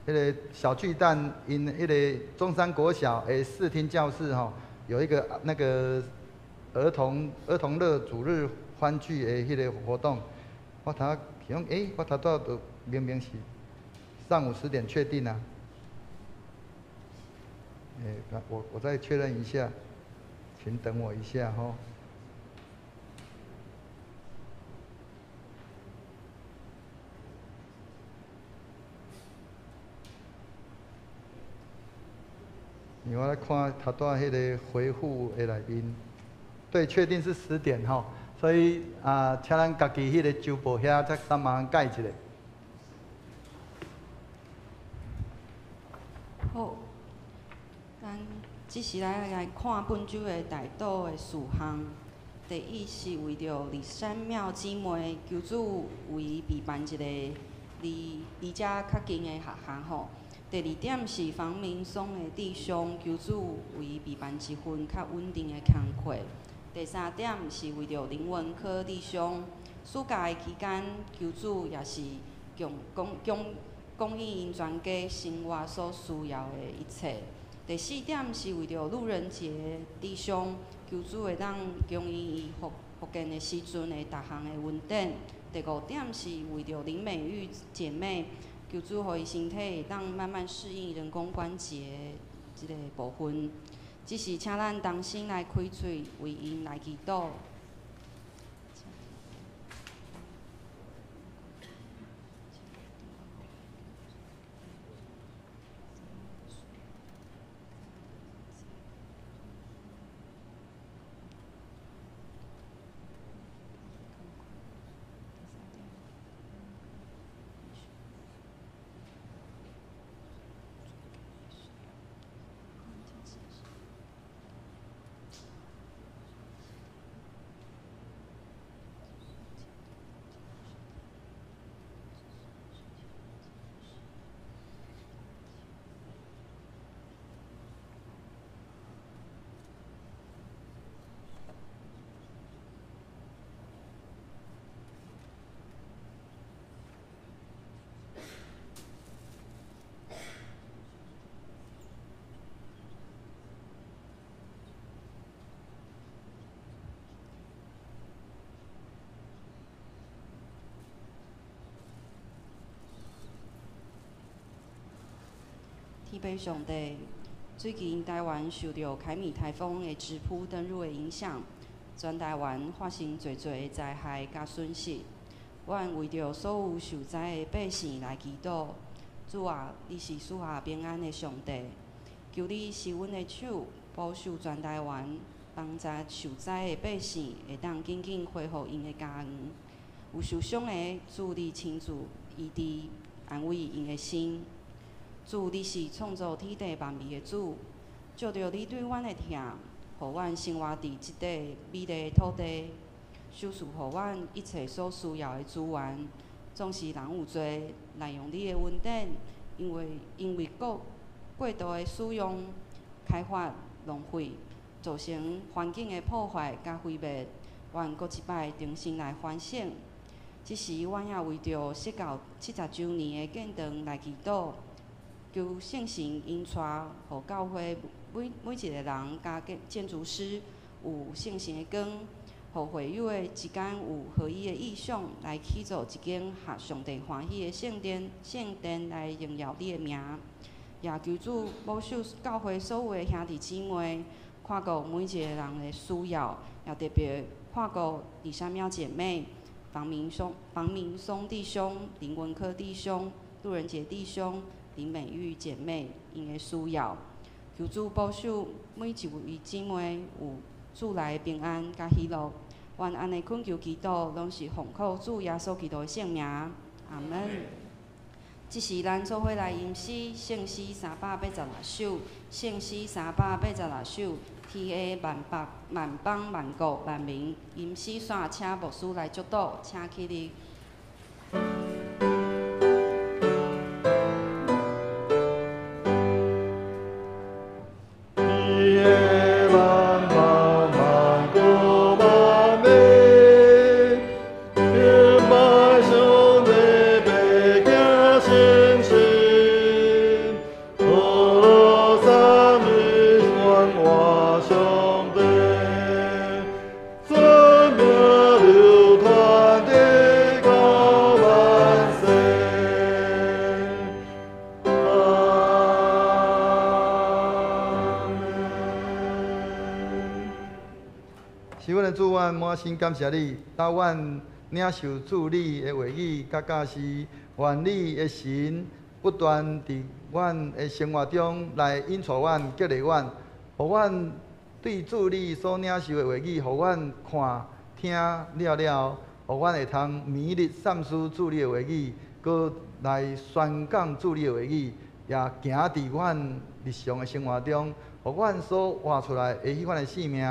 彼個小巨蛋，𪜶彼個中山國小的視聽教室吼，有一個那個兒童樂主日歡聚的彼個活動。我頭想，我頭拄仔明明是上午10點確定啊。我再確認一下，請等我一下吼。因為我來看頭拄仔彼個回覆的內面，對，確定是10點吼，所以啊，請咱家己彼個週報遐再三麻煩改一下。好，咱這時來看本週的代禱的事項。第一是為著麗山廟姊妹求主為伊備辦一個離離遮較近的學校吼。第二點是房明松的弟兄求主為伊備辦一份較穩定的工課。第三點是為著林文科弟兄暑假的期間求主也是供應𪜶全家生活所需要的一切。第四點是為著路人傑弟兄求主會當供應伊復健的時陣的逐項的恩典。第五點是為著林美玉姐妹，求主予伊身體會當慢慢適應人工關節這個部分。只是請咱同心來開喙，為𪜶來祈禱。天父上帝，最近台灣受著凱米颱風的直撲登陸的影響，全台灣發生濟濟的災害佮損失。阮為著所有受災的百姓來祈禱，主啊，你是賜下平安的上帝，求你施阮的手，保守全台灣，幫助受災的百姓會當緊緊恢復𪜶的家園。有受傷的，主你親自醫治，安慰𪜶的心。主，你是創造天地萬物的主，藉著你對阮的疼，予阮生活佇這塊美麗的土地，賞賜予阮一切所需要的資源。總是人有罪，濫用你的恩典，因為過度的使用、開發、浪費，造成環境的破壞佮毀滅，阮閣一擺重新來反省。這時，阮也為著釋教70週年的建堂來祈禱，求聖神引帶，予教會每一個人佮建築師有聖神的光，予會友的之間有合一的意向，來起造一間合上帝歡喜的聖殿，聖殿來榮耀你的名。也求主保守教會所有的兄弟姊妹，看顧每一個人的需要，也特別看顧李三喵姐妹、房明松弟兄、林文科弟兄、杜仁杰弟兄、林美玉姐妹𪜶的需要。求主保守每一位姊妹有主內平安佮喜樂。阮按呢懇求祈禱，攏是奉靠主耶穌基督的聖名。阿門。這時，咱做伙來吟詩，聖詩386首，聖詩386首，天下萬百萬邦萬國萬民，吟詩煞，請牧師來祝禱，請起立。心感謝你，當阮領受主你的話語佮教示，願你的神不斷佇阮的生活中來引帶阮、激勵阮，予阮對主你所領受的話語，予阮看、聽了了，予阮會通每日散思主你的話語，閣來宣講主你的話語，也行佇阮日常的生活中，予阮所活出來的彼款的生命，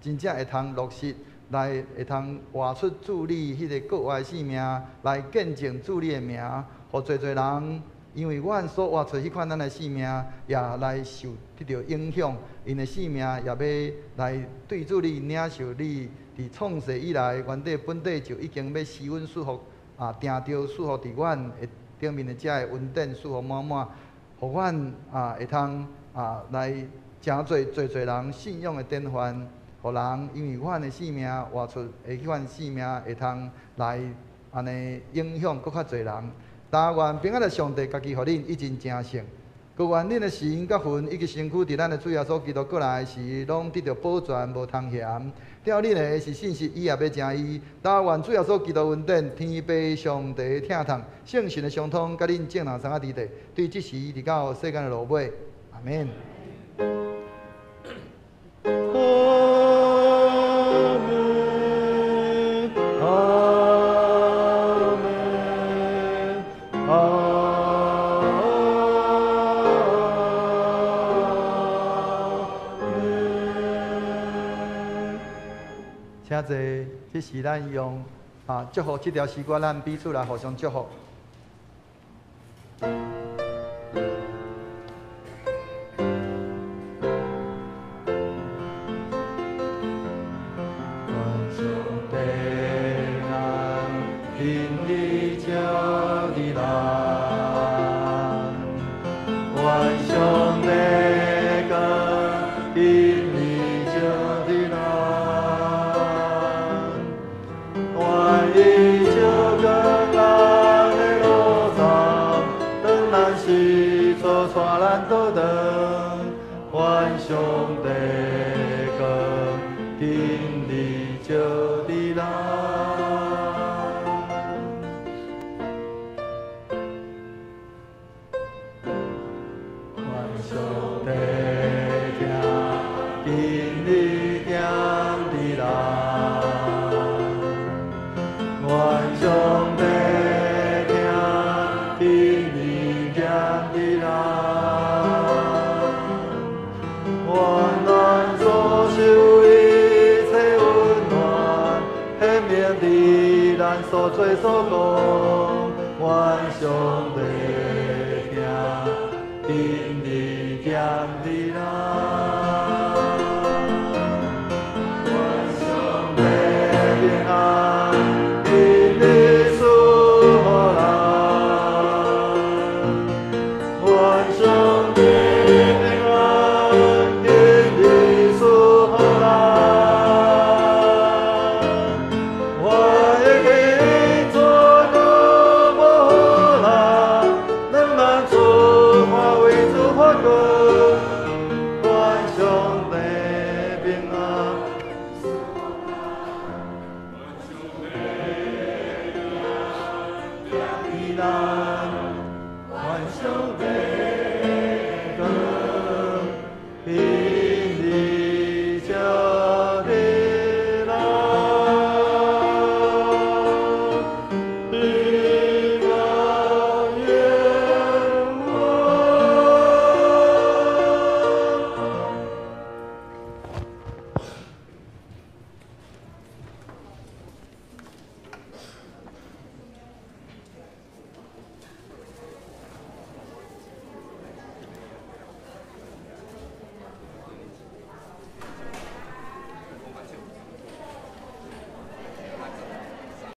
真正會通落實。來會通活出主你彼个國外生命，來見證主你的名，予濟濟人因為阮所活出彼款咱的生命，也來受得著影響，𪜶的生命也欲來對主你領受你佇創世以來，原底本底就已經欲施恩賜福啊，定著賜福佇阮的頂面的遮的恩典賜福滿滿，予阮啊會通啊來成做濟濟人信仰的典範。予人因為阮的生命活出的彼款生命，會通來按呢影響閣較濟人。但願平安的上帝家己予恁一盡成聖，閣願恁的神佮魂以及身軀，佇咱的主耶穌基督過來時，攏得著保全，無通嫌。照恁的是信實，伊也欲成義。但願主耶穌基督恩典、天父上帝疼痛、聖神的相通，佮恁眾人三個佇地，對這時直到世間的落尾。阿們。請坐，這是咱用啊祝福這條詩歌，咱彼此來互相祝福。做所讲，愿上帝听，今日兼你咱。愿上帝平安，今日赐予咱。愿上帝平安，今日赐予咱。我的主阁无咱，两万出发为主发光，愿上帝平安。咱，愿上帝